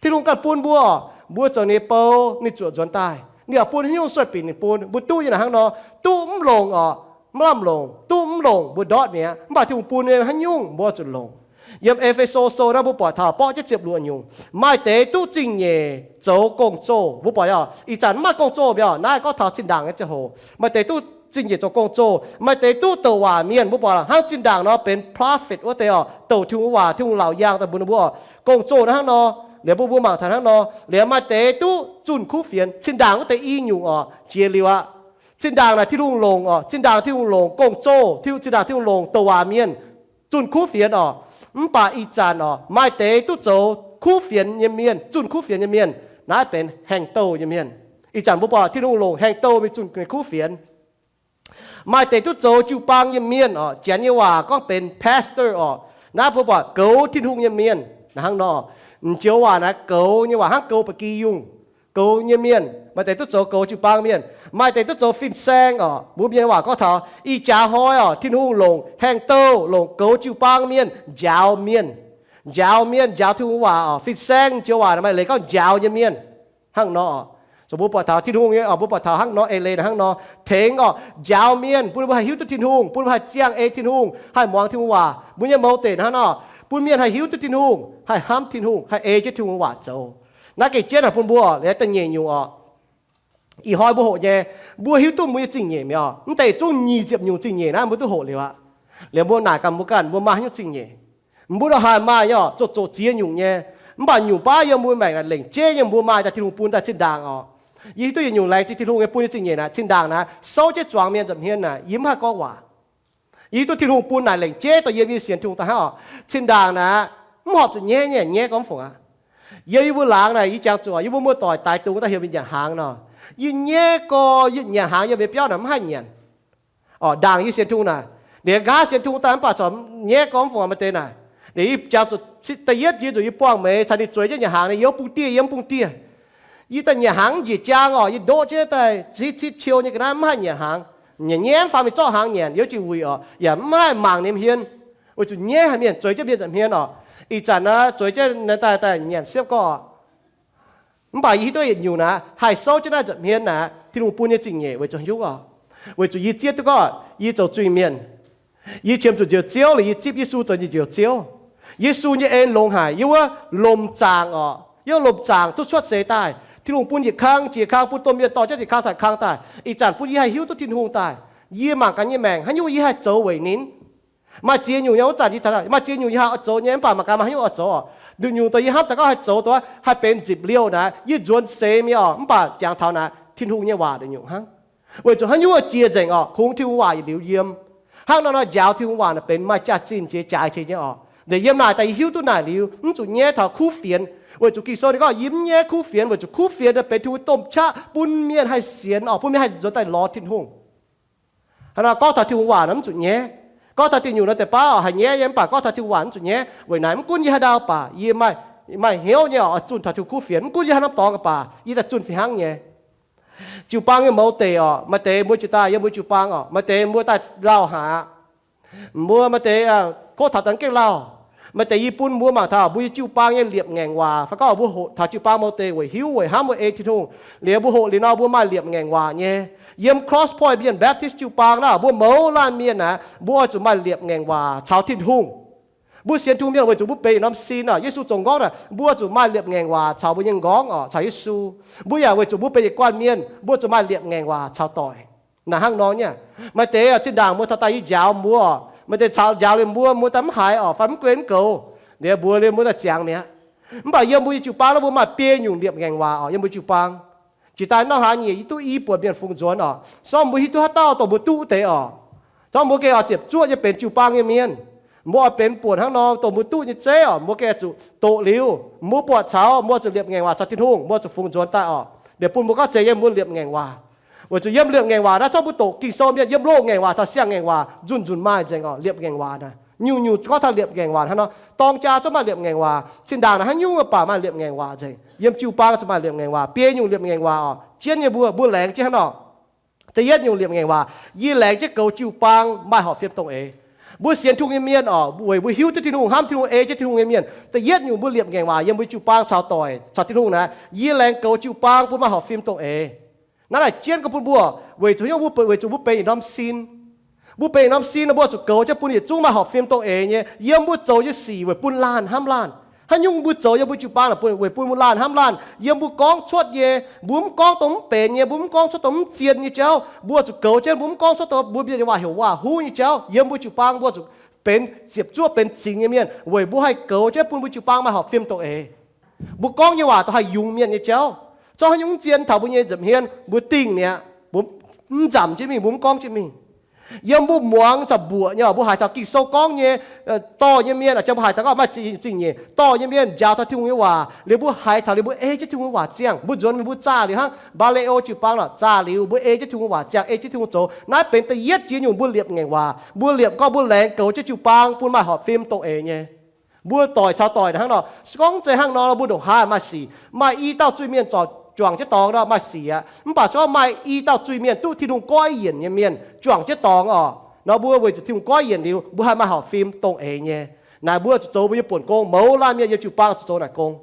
Tin-Hungh ganh bun mbuo oc, mbuo zoux ninh nyei bou, ninh zuoqc nzuonx daaih. Ninh yaac bun haaix nyungc sueih binc ninh bun, mbuo duqv nyei naaic hnangv nor, duqv mv longc oc, mv lamh longc, duqv mv longc mbuo ndortv mi'aqv. Mv baac Tin-Hungh bun nyei haaix nyungc mbuo zuqc longc. Yiem E^fe^so Sou naaiv mbuo buatc taux borqv jienv ziepc luoqc nyungc. Maaih deix duqv zingh nyeic zoux gong-zoh. Mbuo buatc oc, ih zanc mv maaih gong-zoh mi'aqv. Naaiv gorngv taux zinh ndaangc nyei ziangh hoc. Maaih deix duqv zingh nyeic zoux gong-zoh. Maaih deix duqv douc waac mienh. Mbuo buatc hnangv zinh ndaangc nor benx prophet wuov deix oc, douc Tin-Hungh waac, Tin-Hungh laauc yaangh daaih mbuox ninh mbuo oc, gong-zoh naaiv hnangv nor. Liuz mbuo mbuo mangc taux hnangv nor. Liuz maaih deix duqv zunh kuv fienx. Zinh ndaangc wuov deix i nyungc oc, jiex liuz aqv. Zinh ndaangc naaic Tin-Hungh longc oc, zinh ndaangc Tin-Hungh longc gong-zoh, Tin-, zinh ndaangc Tin-Hungh longc douc waac mienh zunh kuv fienx oc. Mv baac ih zanc oc, maaih deix duqv zoux kuv fienx nyei mienh, zunh kuv fienx nyei mienh, naaiv benx haengh douh nyei mienh. Ih zanc mbuo buatc Tin-Hungh longc haengh douh mingh zunh kuv fienx. Maaih deix duqv zoux jiu-baang nyei mienh oc, Janx nyei waac gorngv benx pastor oc. Naaiv mbuo buatc goux Tin-Hungh nyei mienh naaic hnangv nor. M'njoux waac naaiv goux nyei waac hnangv goux ba'gi yungh, goux nyei mienh. Maaih deix duqv zoux goux jiu-baang mienh. Maaih deix duqv zoux fin-saeng oc. Mbuo mienh waac gorngv taux ih jaax hnoi oc, Tin-Hungh longc haengh douh, longc goux jiu-baang mienh njaaux mienh. Njaaux mienh, njaaux Tin-Hungh waac oc. Fin-saeng m'njoux waac naaiv maaih leiz gorngv njaaux nyei mienh. Hnangv nor oc. Zoux mbuo buatc taux Tin-Hungh nyei, mbuo buatc taux hnangv nor eix leiz hnangv nor tengx orqc, njaaux mienh, bun mbuo haih hiuv duqv Tin-Hungh, bun mbuo haih ziangh ei Tin-Hungh, haih muangx Tin-Hungh waac. Mbuo nyei mouz deic hnangv nor, bun mienh haih hiuv duqv Tin-Hungh, haih hnamv Tin-Hungh, haih ei jienv Tin-Hungh waac zoux. Naaiv gengh jienv naaic bun mbuo orqc, liuz da'nyeic nyungc orqc, ih hnoi mbuo hoqc nyei, mbuo hiuv duqv mbuo nyei zingh nyeic mi'aqv orqc. Mv deix zungv nyic ziepc nyungc zingh nyeic naaiv mbuo duqv hoqc liuz aqv. Liuz mbuo naaic gaax mbuo ganh, mbuo maaih haaix nyungc zingh nyeic? Mbuo ndongc haaix maaih nyei orqc, zoqc zoqc ziex nyungc nyei. Mv baac nyungc baav yiem mbuo maengc naaic lengc jeiv nyei, mbuo maaih daaih Tin-Hungh bun daaih zinh ndaangc orqc. Yie hiuv duqv yietc nyungc laengz zingh Tin-Hungh nyei bun nyei zingh nyeic naaic, zinh ndaangc naaic, souv jienv zuangx mienh nza'hmien naaic, yie mv haih gorngv waac. Yie hiuv duqv Tin-Hungh bun naaic lengc jeiv dorh yiem yie sienx Tin-Hungh daaih hnangv orqc. Zinh ndaangc naaic, mv horpc zuqc nyaiv nyei, nyaiv gorngv mv fungc aqv. Yiem yie mbuo laangz naaic, yie jangx zuqc yie mbuo muoz-doic daix dungz daaih heuc mienh nyanc hnaangx nor, yie nyaiv gorx, yie nyanc hnaangx yiem mbuo biauv naaic mv haih nyanc. Orqc, ndaangc yie sienx Tin-Hungh naaic, ninh nqa'haav sienx Tin-Hungh daaih mv baac corc nyaiv gorngv mv fungc aqv, maaih deix naaic. Ninh jangx zuqc da'yietv nziex zuqc yie buangh meix caux ninh zueiz jienv nyanc hnaangx, ninh yie mv bung diev, yie mv bung diev. Yie daaih nyanc hnaangx njiec jaang orqc, yie ndoqv jienv daaih citv citv ciou nyei ga'naaiv mv haih nyanc hnaangx. Nyanc nyaiv mv faaux mingh zorqv hnaangx nyanc, yie oix zuqc wuic orqc, yaac mv haih mangc ninh hmien, weic zuqc nyaiv haic mienh zueiz jienv mienh nza'hmien orqc. Ih zanc naaiv zueiz jienv naaiv daaih daaih nyanc siepv gorx. Mv baac yie hiuv duqv yietc nyungc naaic, haih souv jienv naaiv nza'hmien naaic, Tin-Hungh bun nyei zingh nyeic weic zuqc haaix nyungc orqc? Weic zuqc yie zieqv duqv gorngv yie zoux zuiz-mienh. Yie qiemx zuqc Njoux Ziouv liuz, yie zipv Yesu zoux nyei Njoux Ziouv. Yesu nyei en longx haic, yiem wuov lomc zaangc orqc, yiem wuov lomc zaangc duqv cuotv seix daaih. Tin-Hungh bun yietc kang jiex kang, bun domh mienh dorh jienv yietc kang taux kang daaih. Ih zanc bun yie haih hiuv duqv Tin-Hungh daaih, yie mangc gaax nyei maengc haaix nyungc yie haih zoux weic ninh. Maaih ziex nyungc nyei wuov zanc yie taux, maaih ziex nyungc yie haih oix zoux nyei, mv baac mangc gaax maaih haaix nyungc oix zoux orqc. Nduqc nyungc daaih yie hnamv daaih gorngv haih zoux dongh haih benx nzipc liouh naaic, yie nzuonx seix mi'aqv orqc. Mv baac jangx taux naaic, Tin-Hungh nyei waac nduqc nyungc hnangv. Weic zuqc haaix nyungc jiex nzengc orqc, kungx Tin-Hungh waac yietc liuz yiem. Hnangv nor nor njaaux Tin-Hungh waac naaic benx maaih jaax-zinh jiex jaaix jiex nyei orqc. Ndeqc yiem naaic daaih yie hiuv duqv naaic liuz, mv zuqc nyaiv taux kuv fienx. Weic zuqc Ging-Sou ninh gorngv yie mv nyaiv kuv fienx, weic zuqc kuv fienx naaic benx Tin-Hungh domh qaqv bun mienh haih sienx orqc, bun mienh haih nzuonx daaih lorz Tin-Hungh. Hnangv nor gorngv taux Tin-Hungh waac naaic mv zuqc nyaiv. Gorngv taux diuh nyungc naaiv deix baav haiz nyaiv nyei, mv baac gorngv taux Tin-Hungh waac mv zuqc nyaiv. Weic naaiv mv gunv yie haaix ndau baac yie maaih hnyouv nyei orqc, oix zunh taux Tin-Hungh kuv fienx. Mv gunv yie haaix norm dorngx baac yie daaih zunh fih hnangv nyei. Jiu-baang nyei mouz deic orqc, maaih deix mbuo jiex daaih yiem mbuo jiu-baang orqc, maaih deix mbuo daaih lauh haic aqv. Mbuo maaih deix kov taux dangh gengh lauh. Maaih deix yie bun mbuo mangc taux mbuo nyei jiu-baang nyei liepc ngaengc waac, fai gorngv mbuo hoqc taux jiu-baang mouz deic weic hiuv weic hnamv weic ei Tin-Hungh, liuz mbuo hoqc liuz nor mbuo maaih liepc ngaengc waac nyei. Yiem Cross Point Mienh Baptist jiu-baang naaic, mbuo mouz laanh mienh naaic, mbuo oix zuqc maaih liepc ngaengc waac caux Tin-Hungh. Mbuo sienx Tin-Hungh mienh weic zuqc mbuo benx yietc norm sin orqc. Yesu zoux m'nqorngv naaic, mbuo zuqc maaih liepc ngaengc waac caux mbuo nyei m'nqorngv orqc, caux Yesu. Mbuo yaac weic zuqc mbuo benx yietc guanh mienh, mbuo zuqc maaih liepc ngaengc waac caux doic. Naaic hnangv nor nyei. Maaih deix zinh ndaangc mbuo taux daaih yie njaaux mbuo orqc, maaih deix caux njaaux liuz mbuo, mbuo daaih mv haiz orqc, fai mv gunv mv goux, liuz mbuox liuz mbuo daaih ziangx mi'aqv. Mv baac yiem mbuo nyei jiu-baang naaic mbuo maaih biei nyungc liepc ngaengc waac orqc. Yiem mbuo jiu-baang jiex daaih nor haaix nyungc yie duqv i buonc mienh fungx nzuonx orqc. Sorng mbuo hiuv duqv haaix dauh dongh mbuo duqv deix orqc. Sorng mbuo gengh oix ziepc zuoqv nyei benx jiu-baang nyei mienh. Mbuo oix benx buonc hnangv nor dongh mbuo duqv nyei zeiv orqc. Mbuo gengh zuqc doqc liuz, mbuo buatc caux mbuo zuqc liepc ngaengc waac caux Tin-Hungh, mbuo zuqc fungx nzuonx daaih orqc. Liuz bun mbuo gorngv zeiz yiem mbuo liepc ngaengc waac. Weic zuqc yiem liepc ngaengc waac naaiv, zorqv mbuo doqc Ging-Sou mienh yiem loz ngaengc waac taux siang-ngaengc waac nzunc nzunc maaih nzengc orqc. Liepc ngaengc waac naaic nyungc-nyungc gorngv taux liepc ngaengc waac hnangv nor. Dorng jaa zungv maaih liepc ngaengc waac. Zinh ndaangc naaic haaix nyungc baac maaih liepc ngaengc waac nzengc. Yiem jiu-baang zuqc maaih liepc ngaengc waac, biei nyungc liepc ngaengc waac orqc. Jienv nyei mbuo, mbuo laengz jienv hnangv nor. Da'yietv nyungc liepc ngaengc waac, yie laengz jienv goux jiu-baang maaih horpc fim dongh eix. Mbuo sienx Tin-Hungh nyei mienh orqc, weic mbuo hiuv duqv Tin-Hungh, hnamv Tin-Hungh, ei jienv Tin-Hungh nyei mienh. Da'yietv nyungc mbuo liepc ngaengc waac yiem mbuo jiu-baang caux doic caux Tin-Hungh naaic, yie laengz goux jiu-baang bun maaih horpc fim dongh eix. Naaiv naaic jienv gorngv bun mbuo, weic zuqc hnyouv mbuo, weic zuqc mbuo benx yietc norm sin. Mbuo benx yietc norm sin nor, mbuo zuqc goux jienv bun yietc zungv maaih horpc fim dongh eix nyei. Yiem mbuo zoux nyei sic weic bun laanh hnamv laanh. Haaix nyungc mbuo zoux yiem mbuo jiu-baang naaic, weic bun laanh hnamv laanh. Yiem mbuo gorngv cuotv nyei, mbuo mv gorngv dongh mv benx nyei, mbuo mv gorngv cuotv dongh mv zien nyei jauv. Mbuo zuqc goux jienv, mbuo mv gorngv cuotv dongh mbuo mienh nyei waac heuc waac-huv nyei jauv. Yiem mbuo jiu-baang mbuo zuqc benx ziepc zuoqv benx cingx nyei mienh weic mbuo haih goux jienv bun mbuo jiu-baang maaih horpc fim dongh eix. Mbuo gorngv nyei waac dongh haih yungz mienh nyei jauv. Zorqv haaix nyungc mv zien taux mbuo nyei nza'hmien, mbuo dingh mi'aqv. Mbuo mv nzamc jienv mingh, mbuo mv gorngv jienv mingh. Yiem mbuo muangx za'buoqc nyei, mbuo haiz taux Ging-Sou gorngv nyei, dorh nyei mienh, jang mbuo haiz taux gorngv maaih zingh nyeic, dorh nyei mienh njaaux taux Tin-Hungh nyei waac liuz, mbuo haiz taux liuz mbuo ei jienv Tin-Hungh nyei waac ziangh. Mbuo nzuonx mingh mbuo zaah liuz hnangv mbaa^le^o jiu-baang lorqc, zaah liuz mbuo ei jienv Tin-Hungh waac ziangh, ei jienv Tin-Hungh zoux. Naaiv benx da'yietv jiex nyungc mbuo liepc ngaengc waac. Mbuo liepc gorngv mbuo laengz goux jienv jiu-baang bun maaih horpc fim dongh eix nyei. Mbuo doic caux doic hnangv nor, se gorngv zeiz hnangv nor, mbuo ndongc haaix maaih sic. Maaih i dauh zuiz-mienh juangc jienv dorngx nor maaih sic aqv. Mv baac se gorngv maaih i dauh zuiz-mienh duqv Tin-Hungh goiv yienc nyei mienh juangc jienv dorngx orqc, nor mbuo weic zuqc Tin-Hungh goiv yienc liuz, mbuo haih maaih horpc fim dongh eix nyei. Naaic mbuo zuqc zoux mbuo nyei buonc gong. Mouz laanh mienh yiem jiu-baang zuqc zoux naaic gong.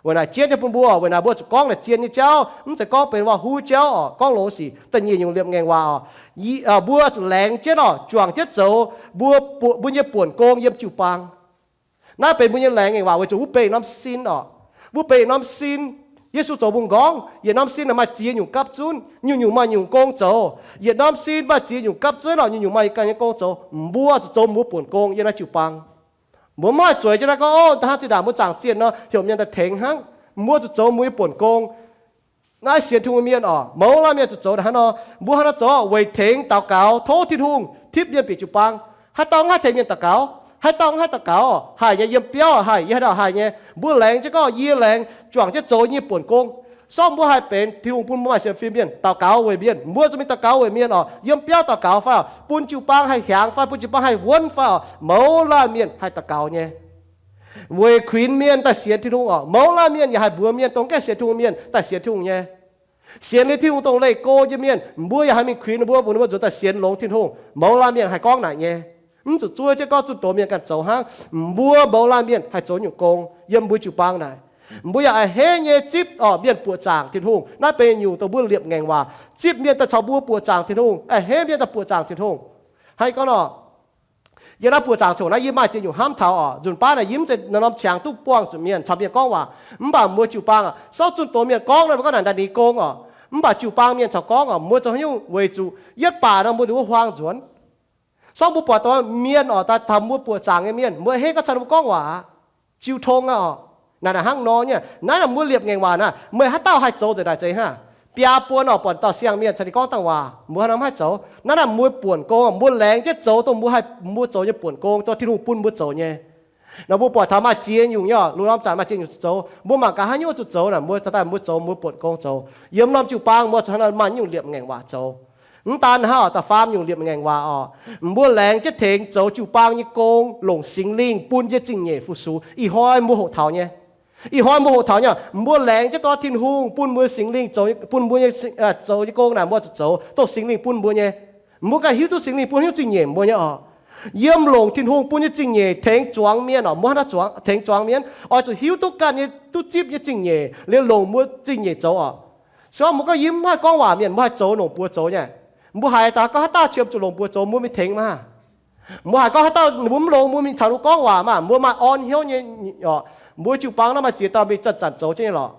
Weic naaic jienv nyei bun mbuo, weic naaic mbuo zuqc gorngv naaic zien nyei jauv, mv zeiz gorngv benx waac-huv jauv oc, gorngv longx sic da'nyeic nyungc liepc ngaengc waac oc. Yie, aa, mbuo zuqc laengz jienv oc, juangc jienv zoux mbuo, mbuo nyei buonc gong yiem jiu-baang. Naaiv benx mbuo nyei laengz ngaengc waac weic zuqc mbuo benx norm sin oc. Mbuo benx norm sin, Yesu zoux mbuo m'nqorngv, yietc norm sin naaic maaih ziex nyungc gapv zunv, nyungc-nyungc maaih nyungc gong zoux. Yietc norm sin maaih ziex nyungc gapv zunv oc, nyungc-nyungc maaih ganh nyei gong zoux. Mbuo zuqc zoux mbuo buonc gong yiem naaiv jiu-baang. Mbuo mv haih zueiz jienv naaiv gorngv, ov, hnangv zinh ndaangc mbuo zaangc zienh nor, heuc mienh daaih tengx hnangv. Mbuo zuqc zoux mbuo nyei buonc gong. Naaiv sienx Tin-Hungh mienh oc, mouz laanh mienh zuqc zoux naaic hnangv nor. Mbuo hnangv nor zoux weic tengx daux gaux tov Tin-Hungh tipv mienh bieqc jiu-baang. Haaix dauh mv haih tengx mienh daux gaux? Haaix dauh mv haih daux gaux? Haih nyei, yiem biauv haih, yie haaix dauh haih nyei. Mbuo laengz jienv gorngv yie laengz juangc jienv zoux yie nyei buonc gong. Sortv mbuo haih benx Tin-Hungh bun mbuo maaih sienx fim mienh, daux gaux weic mienh. Mbuo zuqc mingh daux gaux weic mienh oc. Yiem biauv daux gaux fai oc, bun jiu-baang haih hiaangx fai, bun jiu-baang haih wuonv fai oc, mouz laanh mienh haih daux gaux nyei. Weic kuinx mienh daaih sienx Tin-Hungh oc, mouz laanh mienh yaac haih mbuox mienh dongh gaengh sienx Tin-Hungh mienh daaih sienx Tin-Hungh nyei. Sienx liuz Tin-Hungh dongh leih go nyei mienh, mbuo yaac haih mingh kuinx ninh mbuo, mbuox ninh mbuo nzuonx daaih sienx longx Tin-Hungh. Mouz laanh mienh haih gorngv naaic nyei. Mv zuqc zuov jienv gorngv zunh doz mienh ganh zoux hnangv. Mbuo mouz laanh mienh haih zoux nyungc gong yiem mbuo jiu-baang naaic. Mbuo yaac a'hneiv nyei zipv oc mienh buoqc zaangc Tin-Hungh. Naaiv benx nyungc dongh mbuo liepc ngaengc waac, zipv mienh daaih caux mbuo buoqc zaangc Tin-Hungh, a'hneiv mienh daaih buoqc zaangc Tin-Hungh. Hnangv yie gorngv nor, yie naaiv buoqc zaangc coc naaiv yie maaih ziex nyungc hnamv taux oc. Nzunc baav naaic yie mv zeiz norm-norm qangx duqv buangh zuqc mienh caux mienh gorngv waac. Mv baac mbuo jiu-baang aac, sortv zunh doz mienh gorngv nor, mbuo gorngv naaic daaih ninh gong oc. Mv baac jiu-baang mienh caux gorngv oc, mbuo zoux haaix nyungc weic zuqc yietv baac nor mbuo ninh mbuo huaang nzuonx. Sortv mbuo buatc dongh mienh oc, daaih taux mbuo buoqc zaangc nyei mienh, mbuo a'hneiv gorngv caux ninh mbuo gorngv waac, jiu tong aqv oc. Naaic naaic hnangv nor nyei. Naaiv naaic mbuo liepc ngaengc waac naaic, meih haaix dauh haih zoux nzengc naaic zeiz hnangv? Biaa buo nor buatc dauh siang-mienh caux ninh gorngv dauh waac, mbuo hnangv nor mv haih zoux. Naaiv naaic mbuo buonc gong, mbuo laengz jienv zoux dongh mbuo haih, mbuo zoux nyei buonc gong, dongh Tin-Hungh bun mbuo zoux nyei. Nor mbuo buatc taux maaih ziex nyungc nyei oc, lungh ndorm zanc maaih ziex nyungc zoux. Mbuo mangc gaax haaix nyungc zuqc zoux naaic, mbuo daaih mbuo zoux mbuo buonc gong zoux. Yiem norm jiu-baang mbuo zuqc hnangv nor maaih nyungc liepc ngaengc waac zoux. Mv daan hnangv oc, da'faam nyungc liepc ngaengc waac oc, mbuo laengz jienv tengx zoux jiu-baang nyei gong, longc Singx Lingh bun nyei zingh nyeic fu-sux. Ih hnoi mbuo hoqc taux nyei. Ih hnoi mbuo hoqc taux nyei, mbuo laengz jienv dongh Tin-Hungh bun mbuo Singx Lingh zoux, bun mbuo nyei, zoux nyei gong naaic mbuo zuqc zoux dongh Singx Lingh bun mbuo nyei. Mbuo ganh hiuv duqv Singx Lingh bun hiuv zingh nyeic mbuo nyei oc. Yiem longc Tin-Hungh bun nyei zingh nyeic tengx zuangx mienh oc, mbuo hnangv naaiv zuangx, tengx zuangx mienh oix zuqc hiuv duqv ganh nyei, duqv zipv nyei zingh nyeic liuz longc mbuo zingh nyeic zoux oc. Se gorngv mbuo gorngv yie mv haih gorngv waac mienh, mbuo haih zoux longc buoz zoux nyei. Mbuo haiz daaih gorngv haaix dauh qiemx zuqc longc buoz zoux, mbuo mingh tengx maah. Mbuo haiz gorngv haaix dauh ninh mbuo mv longx, mbuo mingh caux ninh mbuo gorngv waac maah. Mbuo maaih orn hnyouv nyei oc. Mbuo jiu-baang naaiv maaih ziex dauh mingh zanc-zanc zoux jienv nyei lorqc.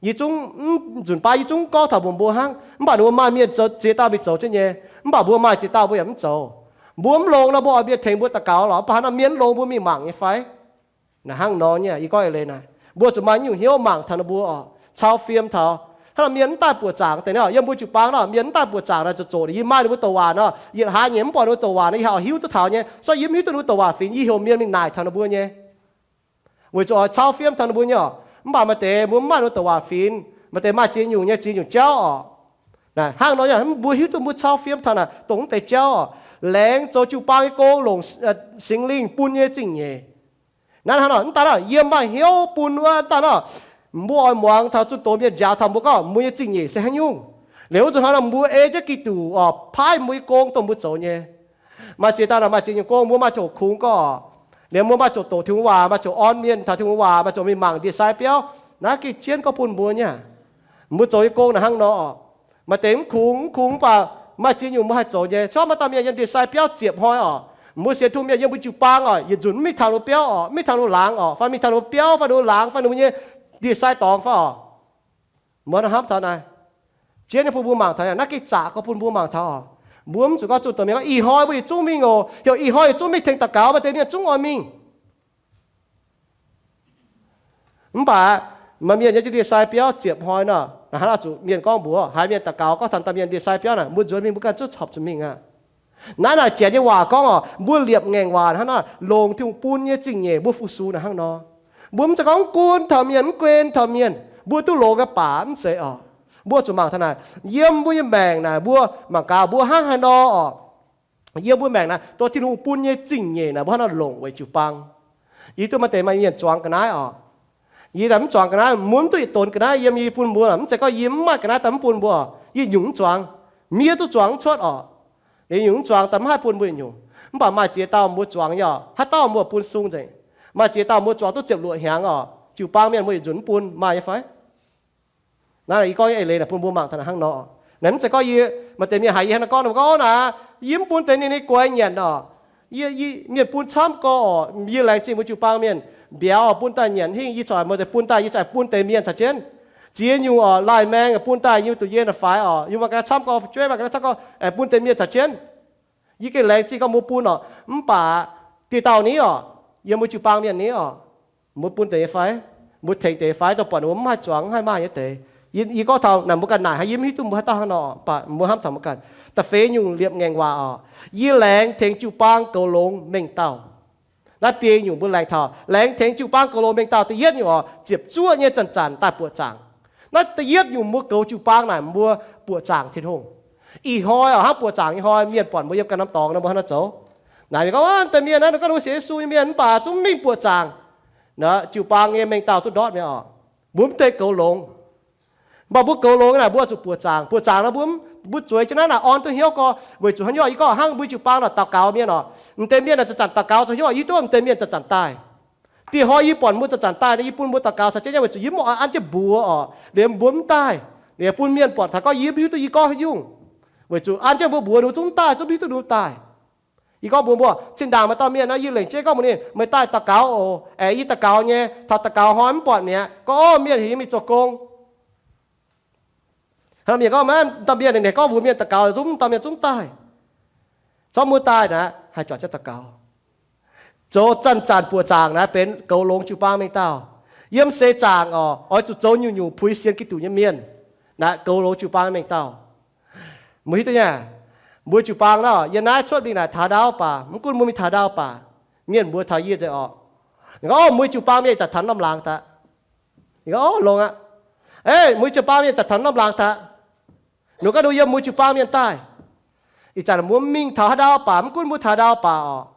Yie zungv, mv, nzunc baac yie zungv gorngv taux mbuox mbuo hnangv, mv baac ninh mbuo maaih mienh zoux, ziex dauh mingh zoux jienv nyei. Mv baac mbuo maaih ziex dauh mbuo yaac mv zoux. Mbuo mv longx nor mbuo oix mienh tengx mbuo daux gaux lorqc. Mv baac haaix nor mienh mv longx mbuo mingh mangc nyei fai? Naaic hnangv nor nyei, yie gorngv eix leiz naaic, mbuo zuqc maaih nyungc hnyouv mangc taux ninh mbuo oc, cau fiem taux. Hnangv nor mienh mv daaih buoqc zaangc deix nor, yiem mbuo jiu-baang nor, mienh mv daaih buoqc zaangc naaic zoux zoqc, yie maaih ninh mbuo douc waac nor, yietc hlaax nyeic mv buatc ninh mbuo douc waac nor, yie haih oix hiuv duqv taux nyei. Se gorngv yie mv hiuv duqv ninh mbuo douc waac fingx, yie heuc mienh mingh naaic taux ninh mbuo nyei. Weic zuqc oix cau fiem taux ninh mbuo nyei oc. Mv baac maaih deix mbuo mv maaih ninh mbuo douc waac fingx, maaih deix maaih ziex nyungc nyei ziex nyungc jauv oc. Hnangv nor yaac mbuo hiuv duqv mbuo cau fiem taux naaic dongh mv deix jauv oc. Laengz zoux jiu-baang nyei gong longc Singx Lingh bun nyei zingh nyeic. Naaiv hnangv nor, mv daan nor yiem maaih hnyouv bun wuov, mv daan nor mbuo oix muangx taux zunh doz mienh njaaux taux mbuo gorngv mbuo nyei zingh nyeic se haaix nyungc. Liuz wuov nzunc hnoi nor mbuo ei jienv Giduc oc, paaiv mbuo nyei gong dongh mbuo zoux nyei. Maaih ziex dauh naaic maaih ziex nyungc gong, mbuo maaih ziouc kungx gorx. Liuz mbuo maaih ziouc doqc Tin-Hungh waac, maaih ziouc orn mienh taux Tin-Hungh waac, maaih ziouc mingh mangc ndie-sai biauv. Naaiv gengh jienv gorngv bun mbuo nyei. Mbuo zoux nyei gong naaic hnangv nor. Maaih deix mv kungx, mv kungx, mv baac maaih ziex nyungc mbuo haih zoux nyei. Corc maaih dauh mienh yiem ndie-sai biauv ziepc hnoi oc. Mbuo sienx Tin-Hungh mienh yiem mbuo jiu-baang oc, yietc nzunc mv mingh taux ninh mbuo biauv oc, mv mingh taux ninh mbuo laangz oc, fai mingh taux ninh mbuo biauv fai ninh mbuo laangz fai ninh mbuo nyei ndie-sai dorngx fai oc. Mbuo hnamv taux naaic, jienv nyei bun mbuo mangc taux, naaiv gengh zaqc gorngv bun mbuo mangc taux oc. Mbuo mv zuqc gorngv zunh doz mienh gorngv ih hnoi mbuo yietc zungv mingh oc, heuc ih hnoi yietc zungv mingh tengx daux gaux, maaih deix mienh zungv oix mingh. Mv baac maaih mienh yiem jienv ndie-sai biauv ziepc hnoi nor, naaic hnangv nor zuqc mienh gorngv mbuox haaix mienh daux gaux gorngv taux dauh mienh ndie-sai biauv naaic, mbuo nzuonx mingh mbuo ganh zungv horpc zuqc mingh aqv. Naaiv naaic janx nyei waac gorngv oc, mbuo liepc ngaengc waac hnangv nor, longc Tin-Hungh bun nyei zingh nyeic mbuo fu-sux naaic hnangv nor. Mbuo mv zeiz gorngv mv gunv taux mienh, mv guen taux mienh, mbuo duqv longx ga'baac mv zeiz oc. Mbuo zuqc mangc taux naaic, yiem mbuo nyei maengc naaic mbuo mangc gaax mbuo hnangv haaix nor oc. Yiem mbuo maengc naaic dongh Tin-Hungh bun nyei zingh nyeic naaic mbuo hnangv nor longc weic jiu-baang. Yie duqv maaih deix maaih mienh zuangx ga'naaiv oc. Yie daaih mv zuangx ga'naaiv, mbuo mv duqv yietc donx ga'naaiv yiem yie bun mbuo, mv zeiz gorngv yie mv maaih ga'naaiv daaih mv bun mbuo. Yie nyungc mv zuangx, miev zungv zuangx mv cuotv oc. Liuz nyungc mv zuangx daaih mv haih bun mbuo yietc nyungc. Mv baac maaih ziex dauh mbuo zuangx nyei oc, haaix dauh mbuo bun sung nzengc. Maaih ziex dauh mbuo zuangx duqv ziepc luoqc hnyangx oc. Jiu-baang mienh mbuo yietc nzunc mv bun maaih nyei fai? Naaiv yie gorngv nyei eix leiz naaic bun mbuo mangc taux naaic hnangv nor. Naaiv mv zeiz gorngv yie, maaih deix mienh haiz yie hnangv naaiv gorngv, gorngv naaic, yie mv bun deix ninh, ninh guaix nyanc oc. Yie, yie, mienh bun camv gorx oc. Yie laengz zingh mbuo jiu-baang mienh mbiauz oc, bun daaih nyanc hingh, yie corc maaih deix bun daaih, yie corc bun deix mienh caux jienv. Ziex nyungc oc, laih maeng bun daaih yie mbuo duqv yie naaic faix oc. Yie maaih ga'naaiv camv gorx, fu'jueiv maaih ga'naaiv camv gorx, aengx bun deix mienh caux jienv. Yie gengh laengz zingh gorngv mbuo bun oc, mv baac dieh dauh ni oc, yiem mbuo jiu-baang mienh ni oc, mbuo bun deix nyei fai? Mbuo tengx deix fai, dongh buatc ninh mbuo mv haih zuangx, mv haih maaih nyei deix? Yie, yie gorngv taux naaic mbuo ganh naaic hnangv, yie mv hiuv duqv mbuo haaix dauh hnangv nor, mv baac mbuo hnamv taux mbuo ganh. Da'feix nyungc liepc ngaengc waac oc, yie laengz tengx jiu-baang goux longx mengh dauh. Naaiv biei nyungc mbuo laengz taux, laengz tengx jiu-baang goux longx mengh dauh. Da'yietv nyungc oc, ziepc zuoqv nyei zanc-zanc daaih buoqc zaangc. Naaiv da'yietv nyungc mbuo goux jiu-baang naaic mbuo buoqc zaangc Tin-Hungh. Ih hnoi oc, hnangv buoqc zaangc ih hnoi mienh buatc mbuo yiem ganh norm dorngx nor, mbuo hnangv naaiv zoux. Naaic mienh gorngv, wuov deix mienh naaiv ninh gorngv ninh mbuo sienx Yesu nyei mienh mv baac zungv mingh buoqc zaangc. Naaiv jiu-baang nyei mengh dauh zungv ndortv mi'aqv oc. Mbuo mv deix goux longx. Mv baac mbuo goux longx naaic mbuo zuqc buoqc zaangc. Buoqc zaangc nor mbuo, mbuo zueiz jienv naaiv naaic orn duqv hnyouv gorx, weic zuqc haaix nyungc yie gorngv hnangv mbuo jiu-baang naaic daux gaux mienh oc, m'deix mienh naaic zanc-zanc daux gaux zoux hnyouv, yie duqv m'deix mienh zanc-zanc daaih. Dieh hnoi yie buatc mbuo zanc-zanc daaih nor, yie bun mbuo daux gaux caux jienv nyei, weic zuqc yie mv oix an jienv mbuox oc, liemh mbuo mv daaih. Liemh bun mienh buatc taux gorngv yie mv hiuv duqv yie gorngv haaix nyungc, weic zuqc an jienv mbuo mbuox ninh zungv mv daaih, zungv mv hiuv duqv ninh daaih. Yie gorngv mbuox mbuo, zinh ndaangc maaih dauh mienh naaiv, yie lengc jeiv gorngv mbuox ninh, meih daaih daux gaux oc. Aengx yie daux gaux nyei, taux daux gaux hnoi mv buatc mi'aqv, gorngv, Orv, mienh heuc yie mingh zoux gong. Hnangv mienh gorngv, Maiv dauh mienh naaic gorngv mbuox mienh daux gaux zungv, dauh mienh zungv daaih. Zorqv mbuo daaih naaic, haih juangc jienv daux gaux. Zoux zanc-zanc buoqc zaangc naaiv benx goux longx jiu-baang mengh dauh. Yiem seix zaangc oc, oix zuqc zoux nyungc-nyungc puix sienx Giduc nyei mienh. Naaiv goux longx jiu-baang mengh dauh. Mbuo hiuv duqv nyei, mbuo jiu-baang naaiv, yie naaiv cuotv mingh naaic taux ndau baac, mv gunv mbuo mingh taux ndau baac, mienh mbuox taux yie nzengc oc. Ninh gorngv, Orv, mbuo jiu-baang mienh ih zanc taux norm laangz daaih. Ninh gorngv, Orv, longx aqv. Ei, mbuo jiu-baang mienh ih zanc taux norm laangz daaih. Ninh gorngv ninh yiem mbuo jiu-baang mienh daaih. Ih zanc mbuo mingh taux haaix ndau baac, mv gunv mbuo taux ndau baac oc,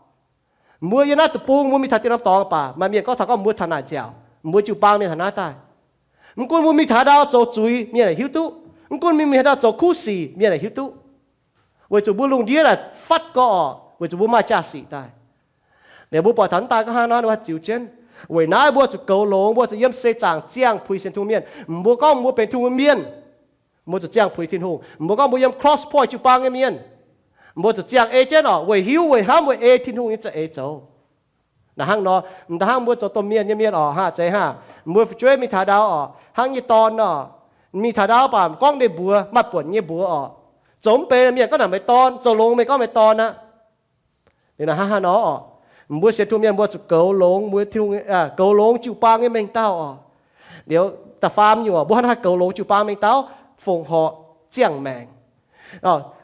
mbuo yiem naaiv deic-bung mbuo mingh taux dieh norm dorngx baac, maaih mienh gorngv taux gorngv mbuo taux naaic nziaauc, mbuo jiu-baang mienh taux naaiv daaih. Mv gunv mbuo mingh taux haaix ndau zoux zuiz, mienh yaac hiuv duqv. Mv gunv mingh haaix ndau zoux kuv sic, mienh yaac hiuv duqv. Weic zuqc mbuo lungh ndiev naaic fatv gorx oc, weic zuqc mbuo maaih jaa-sic daaih. Liuz mbuo buatc taux naaiv daaih gorngv hnangv naaiv, ninh mbuo ziux jienv. Weic naaiv mbuo zuqc goux longx, mbuo zuqc yiem seix zaangc ziangh puix sienx Tin-Hungh mienh. Mbuo gorngv mbuo benx Tin-Hungh mienh, mbuo zuqc ziangh puix Tin-Hungh. Mbuo gorngv mbuo yiem Cross Point jiu-baang nyei mienh, mbuo zuqc ziangh ei jienv oc, weic hiuv weic hnamv weic ei Tin-Hungh nyei za'eix zoux. Naaiv hnangv nor, m'daaih hnangv mbuo zoux domh mienh nyei mienh oc, hnangv zeiz hnangv, mbuo fu'jueiv mingh taux ndau oc, hnangv nyei dorn oc, mingh taux ndau baac gorngv ninh mbuox maaih buonc nyei mbuox oc. Zoux mv benx mienh gorngv naaic meih dorn, zoux longx meih gorngv meih dorn aqv. Liuz naaiv hnangv haaix nor oc, mbuo sienx Tin-Hungh mienh mbuo zuqc goux longx, mbuo Tin-Hungh, goux longx jiu-baang nyei mengh dauh oc. Liuz da'faam nyungc oc, mbuo hnangv haaix goux longx jiu-baang mengh dauh, fongc horc ziangh maengc.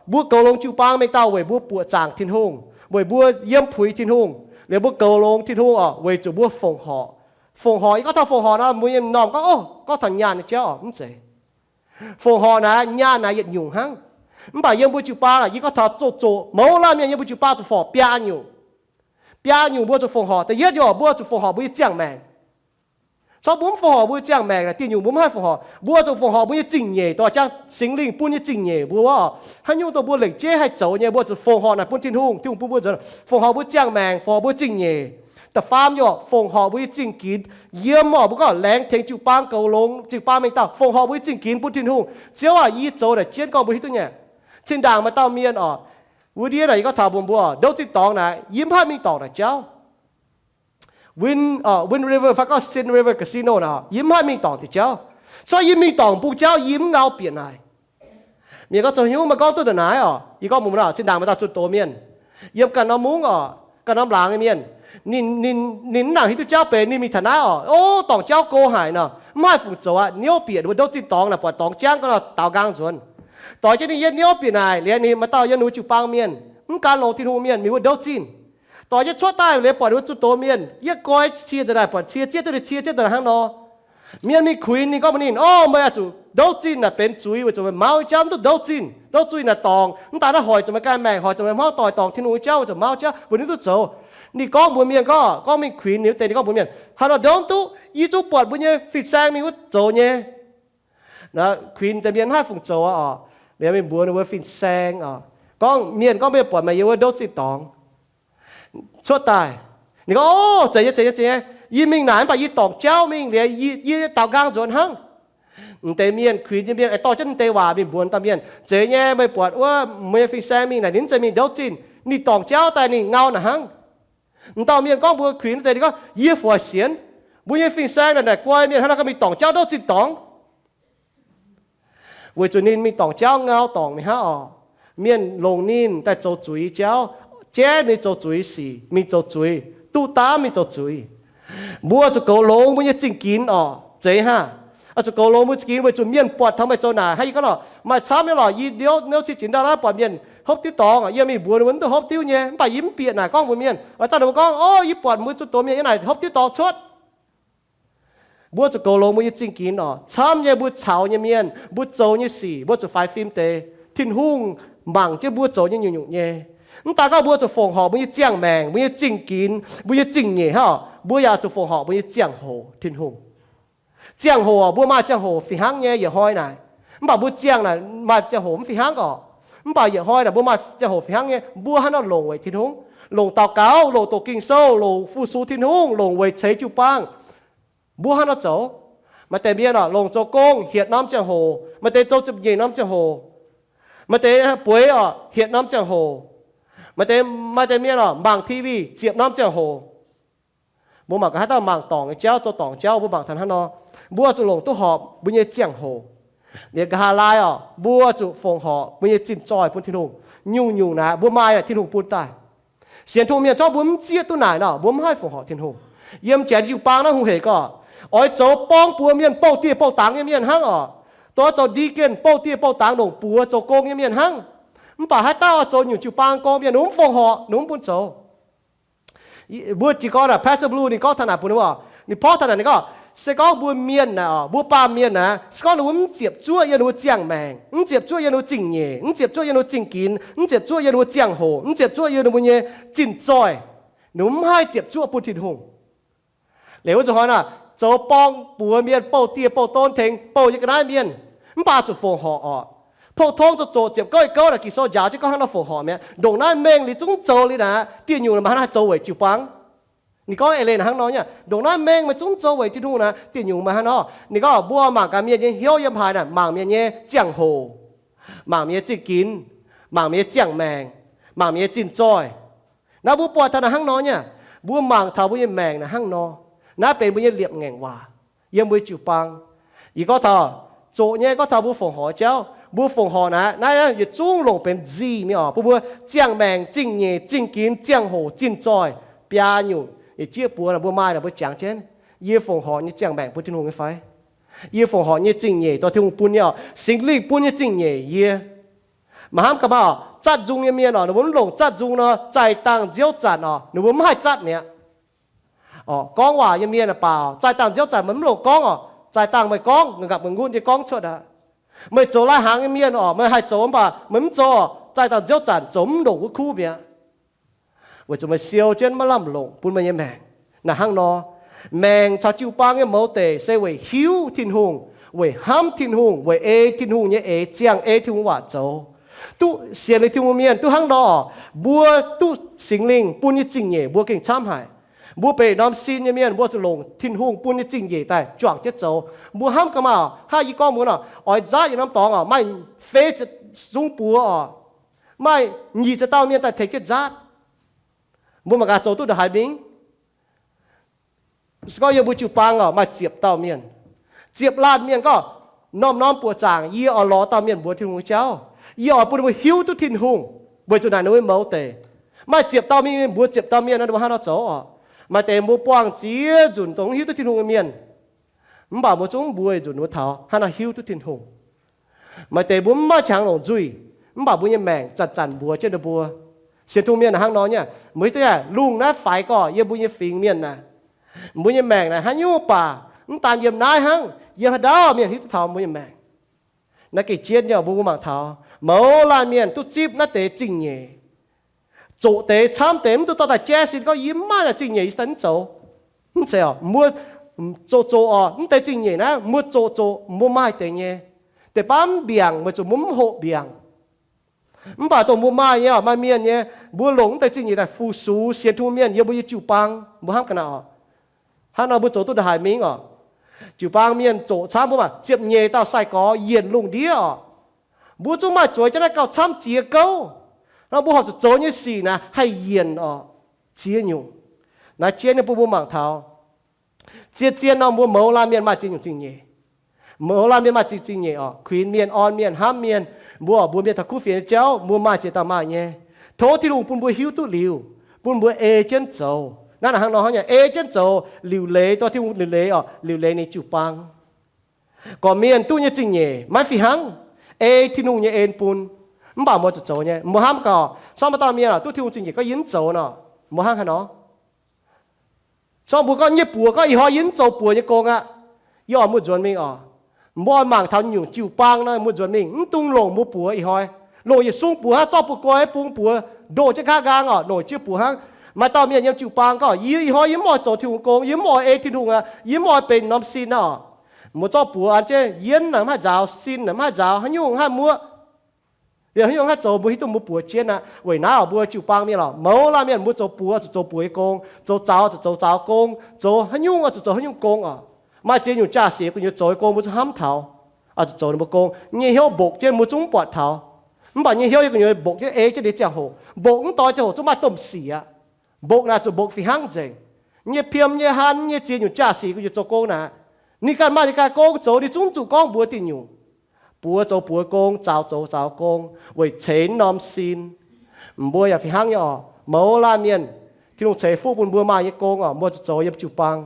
Mbuo goux longx jiu-baang mengh dauh weic mbuo buoqc zaangc Tin-Hungh, weic mbuo yiem puix Tin-Hungh. Liuz mbuo goux longx Tin-Hungh oc, weic zuqc mbuo fongc horc. Fongc horc, yie gorngv taux fongc horc nor, mbuo nyei m'normh gorngv, Ov, gorngv taux nyaanh nyei jauv oc, mv zeiz. Fongc horc naaiv, nyaanh naaiv yietc nyungc hnangv. Mv baac yiem mbuo jiu-baang, yie gorngv taux zoqc zoqc mouz laanh mienh yiem mbuo jiu-baang zuqc fongc horc biaa nyungc. Biaa nyungc mbuo zuqc fongc horc. Da'yietv nyungc, mbuo zuqc fongc horc mbuo nyei ziangh maengc. Corc mbuo mv fongc horc mbuo nyei ziangh maengc naaic, dieh nyungc mbuo mv haih fongc horc. Mbuo zuqc fongc horc mbuo nyei zingh nyeic, dongh jang Singx Lingh bun nyei zingh nyeic mbuo oc. Haaix nyungc dongh mbuo lengc jeiv haih zoux nyei, mbuo zuqc fongc horc naaic bun Tin-Hungh, Tin-Hungh bun mbuo nzuonx. Fongc horc mbuo ziangh maengc, fongc horc mbuo zingh nyeic. Da'faam nyungc, fongc horc mbuo nyei zingh ginx. Yiem oc, mbuo gorngv laengz tengx jiu-baang goux longx, jiu-baang mengh dauh, fongc horc mbuo nyei zingh ginx bun Tin-Hungh. Ziouv aac, yie zoux naaic jienv gorngv mbuo hiuv duqv nyei. Zinh ndaangc maaih dauh mienh oc, wuov ndiev naaic yie gorngv taux mbuox mbuo, Ndoqv Zinh Dorngx naaic, yie mv haih mingh dorngc naaic jauv. Wind, Wind River fai gorngv Sin River Casino naaic, yie mv haih mingh dorngc diuh jauv. Corc yie mingh dorngc bung jauv yie mv ngau bieqc naaic. Mienh gorngv, Zoux haaix nyungc meih gorngv duqv ndongc naaiv oc? Yie gorngv mbuox mbuo, zinh ndaangc maaih dauh zunh doz mienh yiem ganh norm mungv oc, ganh norm laangz nyei mienh. Ninh, ninh, ninh mv nangc hiuv duqv jauv benx, ninh mingh taux naaiv oc, o, dorngc jauv go haic nor, mv haih fungc zoux aqv. Niouv bieqc ninh mbuo Ndoqv Zinh Dorngx naaic, buatc dorngx jangv ga'naaiv daaux nqaang nzuonx. Doix jienv ninh yietv niouv bieqc naaic liuz, ninh maaih dauh yiem ninh mbuo jiu-baang mienh, mv gan longx Tin-Hungh mienh, mingh wuov Ndoqv Zinh. Doix jienv cuotv daaih liuz, buatc ninh mbuo zunh doz mienh yietv goix cie nzengc naaic, buatc cie zieqv duqv ninh cie zieqv daaih hnangv nor. Mienh mingh kuinx ninh gorngv mbuox ninh, O, meih oix zuqc, Ndoqv Zinh naaic benx zuiz weic zuqc meih mauv nyei jauv mv duqv Ndoqv Zinh. Ndoqv Zinh naaic dorngc, mv daaih naaiv hoic zuqc meih ganh maengc, hoic zuqc meih hmuangv doic dorngc Tin-Hungh nyei jauv weic zuqc mauv jauv, mbuo ninh duqv zoux. Ninh gorngv mbuox mienh gorngv, gorngv mingh kuinx ninh wuov deix, ninh gorngv mbuox mienh, Haaix nor ndongc duqv, yie zungv buatc mbuo nyei fin-saeng mingh wuov zoux nyei. Kuinx deix mienh mv haih fungc zoux oc. Liuz mingh mbuox ninh mbuo fin-saeng oc, gorngv, Mienh gorngv meih buatc meih yiem wuov Ndoqv Zinh Dorngx cuotv daaih. Ninh gorngv, O, zeiz nyei, zeiz nyei, zeiz nyei. Yie mingh naaic mv baac yie dorngc jauv mingh liuz, yie, yie daaux nqaang nzuonx hnangv. M'deix mienh, kuinx nyei mienh aengx dorh jienv m'deix waac mingh mbuox dauh mienh, Zeiz nyei, meih buatc wuov meih nyei fin-saeng mingh naaic ninh mv zeiz mingh ndouv zinh, ninh dorngc jauv daaih ninh ngau naaic hnangv. M'dauh mienh gorngv mbuox kuinx deix, ninh gorngv, Yie fu sienx. Mbuo nyei fin-saeng naaic, naaic guai mienh hnangv naaic gauh mingh dorngc jauv ndouv zinh dorngx. Weic zuqc ninh mingh dorngc jauv ngau dorngc mingh hnangv oc. Mienh longc ninh daaih zoux zuiz jauv, jaiv ninh zoux zuiz sic, mingh zoux zuiz, duqv daamv mingh zoux zuiz. Mbuo zuqc goux longx mbuo nyei zingh ginx oc. Zeiz hnangv. Oix zuqc goux longx mbuo zingh ginx weic zuqc mienh buatc taux meih zoux naaic. Hnangv yie gorngv lorqc, maaih camv nyei lorqc, yie niouz, niouz cin-cin ndau naaiv buatc mienh hopv diuv dorngx, yie mingh mbuox ninh mbuo, Mv duqv hopv diuv nyei. Mv baac yie mv bieqc naaic gorngv mbuox mienh. Oix daaih ninh mbuo gorngv, Ov, yie buatc mbuo zuqc doz mienh yiem naaic hopv diuv dorngx cuotv. Mbuo zuqc goux longx mbuo nyei zingh ginx oc. Camv nyei mbuo caux nyei mienh, mbuo zoux nyei sic, mbuo zuqc faix fim deix. Tin-Hungh mangc jienv mbuo zoux nyei nyungc-nyungc nyei. Mv daan gorngv mbuo zuqc fongc horc mbuo nyei ziangh maengc, mbuo nyei zingh ginx, mbuo nyei zingh nyeic hnangv oc, mbuo yaac zuqc fongc horc mbuo nyei ziangh hoc Tin-Hungh. Ziangh hoc, mbuo maaih ziangh hoc fih hnangv nyei yietc hnoi naaic. Mv baac mbuo ziangh naaic maaih ziangh hoc mv fih hnangv oc. Mv baac yietc hnoi naaic mbuo maaih ziangh hoc fih hnangv nyei. Mbuo hnangv nor longc weic Tin-Hungh, longc daux gaux, longc doqc Ging-Sou, longc fu-sux Tin-Hungh, longc weic ceix jiu-baang. Mbuo hnangv nor zoux. Maaih deix mienh oc, longc zoux gong hietc norm ziangh hoc, maaih deix zoux ziepc nyeic norm ziangh hoc, maaih deix bueix oc hietc norm ziangh hoc, maaih deix, maaih deix mienh oc mangc TV ziepc norm ziangh hoc. Mbuo mangc gaax haaix dauh mangc dorngc nyei jauv, zoux dorngc jauv, mbuo mangc taux hnangv nor. Mbuo zuqc longc duqv horpc mbuo nyei ziangh hoc. Liuz nqa'haav laai oc, mbuo zuqc fongc horc mbuo nyei zinh zoih bun Tin-Hungh. Nyungc-nyungc naaic mbuo maaih naaic Tin-Hungh bun daaih. Sienx Tin-Hungh mienh corc mbuo mv zieqv duqv naaic nor, mbuo mv haih fongc horc Tin-Hungh. Yiem janx jiu-baang naaiv hungh hec gorqv, oix zoux borng buoz mienh, bouh dieh bouh dangx nyei mienh hnangv oc. Dongh oix zoux deacon, bouh dieh bouh dangx, longc buoz zoux gong nyei mienh hnangv. Mv baac haaix dauh oix zoux nyungc jiu-baang gong mienh, ninh mv fongc horc, ninh mv bun zoux. Mbuo jiez gorn naaic, Pastor Blue ninh gorngv taux naaic bun ninh mbuo, ninh porv taux naaic, ninh gorngv, se gorngv mbuo mienh naaic oc, mbuo baamh mienh naaic, se gorngv ninh mbuo mv ziepc zuoqv yiem ninh mbuo ziangh maengc, mv ziepc zuoqv yiem ninh mbuo zingh nyeic, mv ziepc zuoqv yiem ninh mbuo zingh ginx, mv ziepc zuoqv yiem ninh mbuo ziangh hoc, mv ziepc zuoqv yiem ninh mbuo nyei zinh zoih, ninh mbuo mv haih ziepc zuoqv bun Tin-Hungh. Liuz wuov nzunc hnoi naaic, zoux borng buoz mienh, bouh dieh bouh don tengx bouh nyei ga'naaiv mienh, mv baac zuqc fongc horc oc. Pou-tong zoqc zoqc ziepc gouv yietc gouv naaic, Ging-Sou njaaux jienv gorngv hnangv nor fongc horc mi'aqv. Ndongc naaiv mengh liuz zungv zoux liuz naaic, dieh nyungc maaih hnangv haih zoux weic jiu-baang. Ninh gorngv eix leiz naaic hnangv nor nyei, ndongc naaiv mengh meih zungv zoux weic Tin-Hungh naaic, dieh nyungc maaih hnangv nor. Ninh gorngv mbuo mangc gaax mienh nyei hnyouv yiem haaix naaic, mangc mienh nyei ziangh hoc, mangc mienh nyei zingh ginx, mangc mienh nyei ziangh maengc, mangc mienh nyei zinh zoih. Naaiv mbuo buatc taux naaic hnangv nor nyei. Mbuo mangc taux mbuo nyei maengc naaic hnangv nor. Naaiv benx mbuo nyei liepc ngaengc waac yiem mbuo nyei jiu-baang. Yie gorngv taux, zoqc nyei gorngv taux mbuo fongc horc jauv, mbuo fongc horc naaic, naaiv yietc zungv longc benx nzih mingh oc, bun mbuo ziangh maengc, zingh nyeic, zingh ginx, ziangh hoc, zinh zoih, biaa nyungc yietc jieqv buoz naaic mbuo maaih naaic mbuo jangx jienv, yie fongc horc nyei ziangh maengc bun Tin-Hungh nyei fai? Yie fongc horc nyei zingh nyeic dongh Tin-Hungh bun nyei oc, Singx Lingh bun nyei zingh nyeic yie. Maiv hnamv gaax maah oc, zatv nzung nyei mienh oc, ninh mbuo mv longc zatv nzung nor, zaih dangh nziouv zanc oc, ninh mbuo mv haih zatv mi'aqv. Gorngv waac nyei mienh aah, baaux zaih dangh nziouv zanc meih mv longc gorngv oc. Zaih dangh meih gorngv, nqapc nqutv nyei gorngv cuotv aqv. Meih zoux lai-hnaangx nyei mienh oc, meih haih zoux mv baac meih mv zoux oc, zaih dangh nziouv zanc zoux mv ndongc wuov kuv mi'aqv. Weic zuqc meih siou jienv maiv lamh longc bun meih nyei maengc. Naaic hnangv nor, maengc caux jiu-baang nyei mouz deic se weic hiuv Tin-Hungh, weic hnamv Tin-Hungh, weic ei Tin-Hungh nyei eix, ziangh ei Tin-Hungh waac zoux. Duqv sienx liuz Tin-Hungh mienh duqv hnangv nor oc, mbuo duqv Singx Lingh bun nyei zingh nyeic mbuo gengh camv haic. Mbuo benx norm sin nyei mienh, mbuo zuqc longc Tin-Hungh bun nyei zingh nyeic daaih juangc jienv zoux. Mbuo hnamv gaax maah, hnangv yie gorngv mbuo nor, oix nzaatv yietc norm dorngx oc, maaih feix ziepc zungv buoz oc, maaih nyic ziepc dauh mienh daaih tengx jienv nzaatv. Mbuo mangc gaax zoux duqv ndongc haaix mingh. Se gorngv yiem mbuo jiu-baang oc, maaih ziepc dauh mienh, ziepc laanh mienh gorngv, norm-norm buoqc zaangc yie oix lorz dauh mienh mbuox Tin-Hungh nyei jauv. Yie oix bun ninh mbuo hiuv duqv Tin-Hungh, weic zuqc naaic ninh mbuo mouz deic. Maaih ziepc dauh mienh mbuox ziepc dauh mienh nor, ninh mbuo hnangv nor zoux oc. Maaih deix mbuo buangh ziex nzunc dongh mv hiuv duqv Tin-Hungh nyei mienh, mv baac mbuo zungv mbuox nzunc ninh mbuo taux hnangv nor hiuv duqv Tin-Hungh. Maaih deix mbuo mv maaih qangx longc nzuih, mv baac mbuo nyei maengc zanc-zanc mbuox jienv ninh mbuo. Sienx Tin-Hungh mienh hnangv nor nyei, mbuo hiuv duqv lungh naaiv faix gorqv yiem mbuo nyei fingx mienh naaic, mbuo nyei maengc naaic haaix nyungc baac mv daan yiem naaiv hnangv, yiem haaix ndau mienh hiuv duqv taux mbuo nyei maengc. Naaiv gengh jienv nyei, mbuo mangc taux mouz laanh mienh duqv zipv naaiv deix zingh nyeic. Zoqc deix camv deix mv duqv dorh daaih jaiv sin gorngv yie mv maaih naaic zingh nyeic yie se daaih mv zoux. Mv zeiz oc, mbuo zoqc zoqc oc, mv deix zingh nyeic naaiv mbuo zoqc zoqc mbuo maaih deix nyei. Deix baav mv mbiaangc weic zuqc mbuo mv hoqc mbiaangc. Mv baac dongh mbuo maaih nyei oc, maaih mienh nyei, mbuo longc mv deix zingh nyeic daaih fu-sux sienx Tin-Hungh mienh yiem mbuo nyei jiu-baang, mbuo hnamv ga'naaiv oc. Hnangv nor mbuo zoux duqv ndongc haaix mingh oc? Jiu-baang mienh zoqc camv, mbuo mangc ziepc nyeic dauh sai-gorx yienc lungh ndiev oc. Mbuo zungv maaih zueiz jienv naaiv gauh camv ziex gouv. Nor mbuo horpc zuqc zoux nyei sic naaiv haih yienc oc, ziex nyungc. Naaiv jienv nyei bun mbuo mangc taux zien-zien nor mbuo mouz laanh mienh maaih ziex nyungc zingh nyeic. Mouz laanh mienh maaih ziex zingh nyeic oc. Kuinx mienh, orn mienh, hnamv mienh, mbuo oc, mbuox mienh taux kuv fienx nyei jauv, mbuo maaih ziex dauh maaih nyei. Tov Tin-Hungh bun mbuo hiuv duqv liuz, bun mbuo ei jienv zoux. Naaiv hnangv nor hnangv nyei, ei jienv zoux, liuc leiz, dorh Tin-Hungh liuc leiz oc, liuc leiz ninh jiu-baang. Gorqv-mienh duqv nyei zingh nyeic maiv fih hnangv, ei Tin-Hungh nyei en bun. Mv baac mbuo zuqc zoux nyei. Mbuo hnamv gaax, corc maaih dauh mienh oc, duqv Tin-Hungh zingh nyeic gorngv yie mv zoux nor, mbuo hnangv haaix nor? Corc mbuo gorngv nyei buoz gorngv ih hnoi yie mv zoux buoz nyei gong aqv. Yie oix mbuo nzuonx mingh oc. Mbuo oix mangc taux nyungc jiu-baang nor mbuo nzuonx mingh, mv dungx longc mbuo buoz ih hnoi. Longc yietc sung buoz hnangv, zorqv buoz guai bung buoz ndoh jienv nqa'haav nqaang oc, longc jienv buoz hnangv. Maaih dauh mienh yiem jiu-baang gorngv, yie ih hnoi yie mv oix zoux Tin-Hungh gong, yie mv oix ei Tin-Hungh aqv, yie mv oix benx norm sin aqv. Mbuo zorqv buoz an jienv, yienv naaic mv haih nzaaux, sin naaic mv haih nzaaux, haaix nyungc haih muoqv, liuz haaix nyungc haih zoux, mbuo hiuv duqv mbuo buoz jienv aqv. Weic naaiv oc, mbuo jiu-baang mienh oc, mouz laanh mienh mbuo zoux buoz zuqc zoux buoz nyei gong, zoux zaux zuqc zoux zaux gong, zoux haaix nyungc oix zuqc zoux haaix nyungc gong oc. Maaih ziex nyungc jaa-sic gu'nyuoz zoux nyei gong mbuo zungv hnamv taux, oix zuqc zoux ninh mbuo gong. Nyei hnyouv mbokc jienv mbuo zungv mv buatc taux. Mv baac nyei hnyouv yiem gu'nyuoz mbokc jienv ei jienv ninh ziangh hoc. Mbokc mv doix ziangh hoc zungv maaih domh sic aqv. Mbokc naaic zuqc mbokc fih hnangv nzengc. Nyei piem nyei han nyei ziex nyungc jaa-sic gu'nyuoz zoux gong naaic, ninh ganh maaih ninh ganh gong zoux, ninh zungv zuqc gorngv mbuox diuh nyungc. Buoz zoux buoz gong, zaux zoux zaux gong, weic ceix norm sin. Mbuo yaac fih hnangv nyei oc, mouz laanh mienh, Tin-Hungh ceix fuqv bun mbuo maaih nyei gong oc, mbuo zuqc zoux yiem jiu-baang.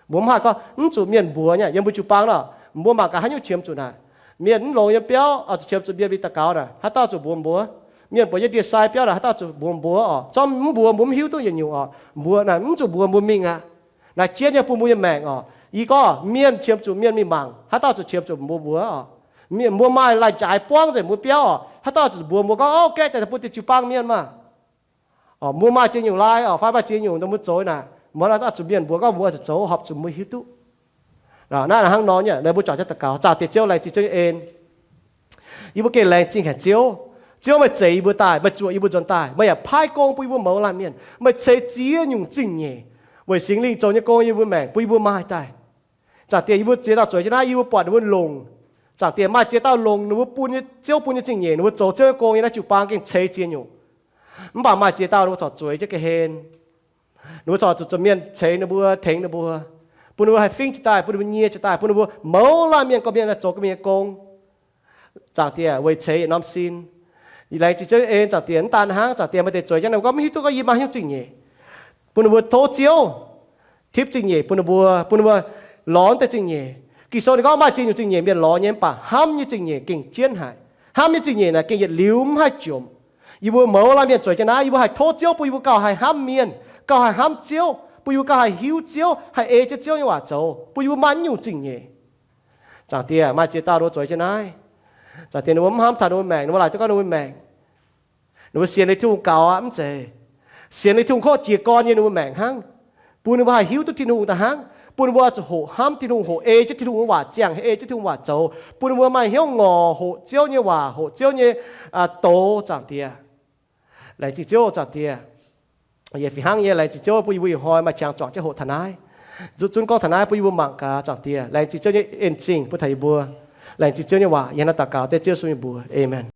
Mbuo mv haih gorngv mv zuqc mienh mbuox nyei. Yiem mbuo jiu-baang nor, mbuo mangc gaax haaix nyungc qiemx zuqc naaic. Mienh mv longx yiem biauv oix zuqc qiemx zuqc mienh mingh daux gaux naaic, haaix dauh zuqc mbuox mbuox? Mienh buatc yiem ndie-sai biauv naaic, haaix dauh zuqc mbuox mbuox oc? Zorqv mv mbuox, mbuo mv hiuv duqv yietc nyungc oc. Mbuox naaic mv zuqc mbuox, mbuo mingh aqv. Naaic jienv nyei bun mbuo nyei maengc oc. Yie gorngv mienh qiemx zuqc mienh mingh mangc, haaix dauh zuqc qiemx zuqc mbuox mbuox oc? Mienh, mbuo maaih lai-jaaix buangv nzengc mbuo biauv oc, haaix dauh zuqc mbuox mbuox gorngv, ov, gaeqv daaih bun deix jiu-baang mienh maah. Mbuo maaih ziex nyungc lai oc, fai maaih ziex nyungc mbuo zoux naaic, mbuo haaix dauh zuqc mienh mbuox gorngv mbuo zuqc zoux, horpc zuqc mbuo hiuv duqv. Naaiv hnangv nor nyei, mbuo juangc jienv daux gaux. Zaangc Diex Ziouv, laengz zingh Ziouv nyei en. Yie mbuo gengh laengz zingh haic Ziouv. Ziouv, meih zeix yie mbuo daaih, meih zuoqc yie mbuo nzuonx daaih, meih yaac paaiv gong bun yie mbuo mouz laanh mienh, meih ceix ziex nyungc zingh nyeic weic Singx Lingh zoux nyei gong yiem yie mbuo maengc, bun yie mbuo maaih daaih. Zaangc Diex, yie mbuo ziex dauh zueiz jienv naaiv, yie mbuo buatc ninh mbuo longc. Zaangc Diex, maaih ziex dauh longc ninh mbuo bun nyei, Ziouv bun nyei zingh nyeic, ninh mbuo zoux Ziouv nyei gong nyei naaiv jiu-baang gengh ceix ziex nyungc. Mv baac maaih ziex dauh ninh mbuo corc zueiz jienv ga'hlen. Ninh mbuo corc zuqc zuqc mienh ceix ninh mbuo, tengx ninh mbuo, bun ninh mbuo haih fingv jiez daaih, bun ninh mbuo nyie jiez daaih, bun ninh mbuo mouz laanh mienh gorqv-mienh zoux gorqv-mienh nyei gong. Zaangc Diex, weic ceix yietc norm sin. Laengz zingh Ziouv nyei en. Zaangc Diex, mv daan hnangv, Zaangc Diex, maaih deix zueiz jienv ninh mbuo gorngv mv hiuv duqv gorngv yie maaih haaix nyungc zingh nyeic, bun ninh mbuo tov Ziouv tipv zingh nyeic bun ninh mbuo, bun ninh mbuo lorz deix zingh nyeic. Ging-Sou ninh gorngv maaih ziex nyungc zingh nyeic mienh lorz nyei, mv baac hnamv nyei zingh nyeic gengh jienv haic. Hnamv nyei zingh nyeic naaic gengh yietc liuz mv haih jomc. Yie mbuo mouz laanh mienh zueiz jienv naaiv, yie mbuo haih tov Ziouv bun yie mbuo gauh haih hnamv mienh, gauh haih hnamv Ziouv, bun yie mbuo gauh haih hiuv Ziouv, haih ei jienv Ziouv nyei waac zoux, bun yie mbuo maaih naaiv nyungc zingh nyeic. Zaangc Diex, maaih ziex dauh ninh mbuo zueiz jienv naaiv. Zaangc Diex, ninh mbuo mv hnamv taux ninh mbuo maengc, ninh mbuo laaic duqv gorngv ninh mbuo maengc, ninh mbuo sienx liuz Tin-Hungh gaux aqv, mv zeiz. Sienx liuz Tin-Hungh kouv jiez gorn nyei ninh mbuo maengc hnangv. Bun ninh mbuo haih hiuv duqv Tin-Hungh daaih hnangv. Bun ninh mbuo zuqc hoqc hnamv Tin-Hungh, hoqc ei jienv Tin-Hungh nyei waac ziangh, ei jienv Tin-Hungh waac zoux. Bun ninh mbuo maaih hnyouv ngorc hoqc Ziouv nyei waac, hoqc Ziouv nyei doz, Zaangc Diex. Laengz zingh Ziouv, Zaangc Diex. Yie fih hnangv nyei laengz zingh Ziouv bun yie mbuo ih hnoi maaih qangx juangc jienv hoqc taux naaiv. Zuqc zunv gorngv taux naaiv bun yie mbuo mangc gaax, Zaangc Diex. Laengz zingh Ziouv nyei en zingh bun taux yie mbuo. Laengz zingh Ziouv nyei waac, yie hnangv naaiv daux gaux dengv Ziouv Yesu nyei mbuox. Aamen.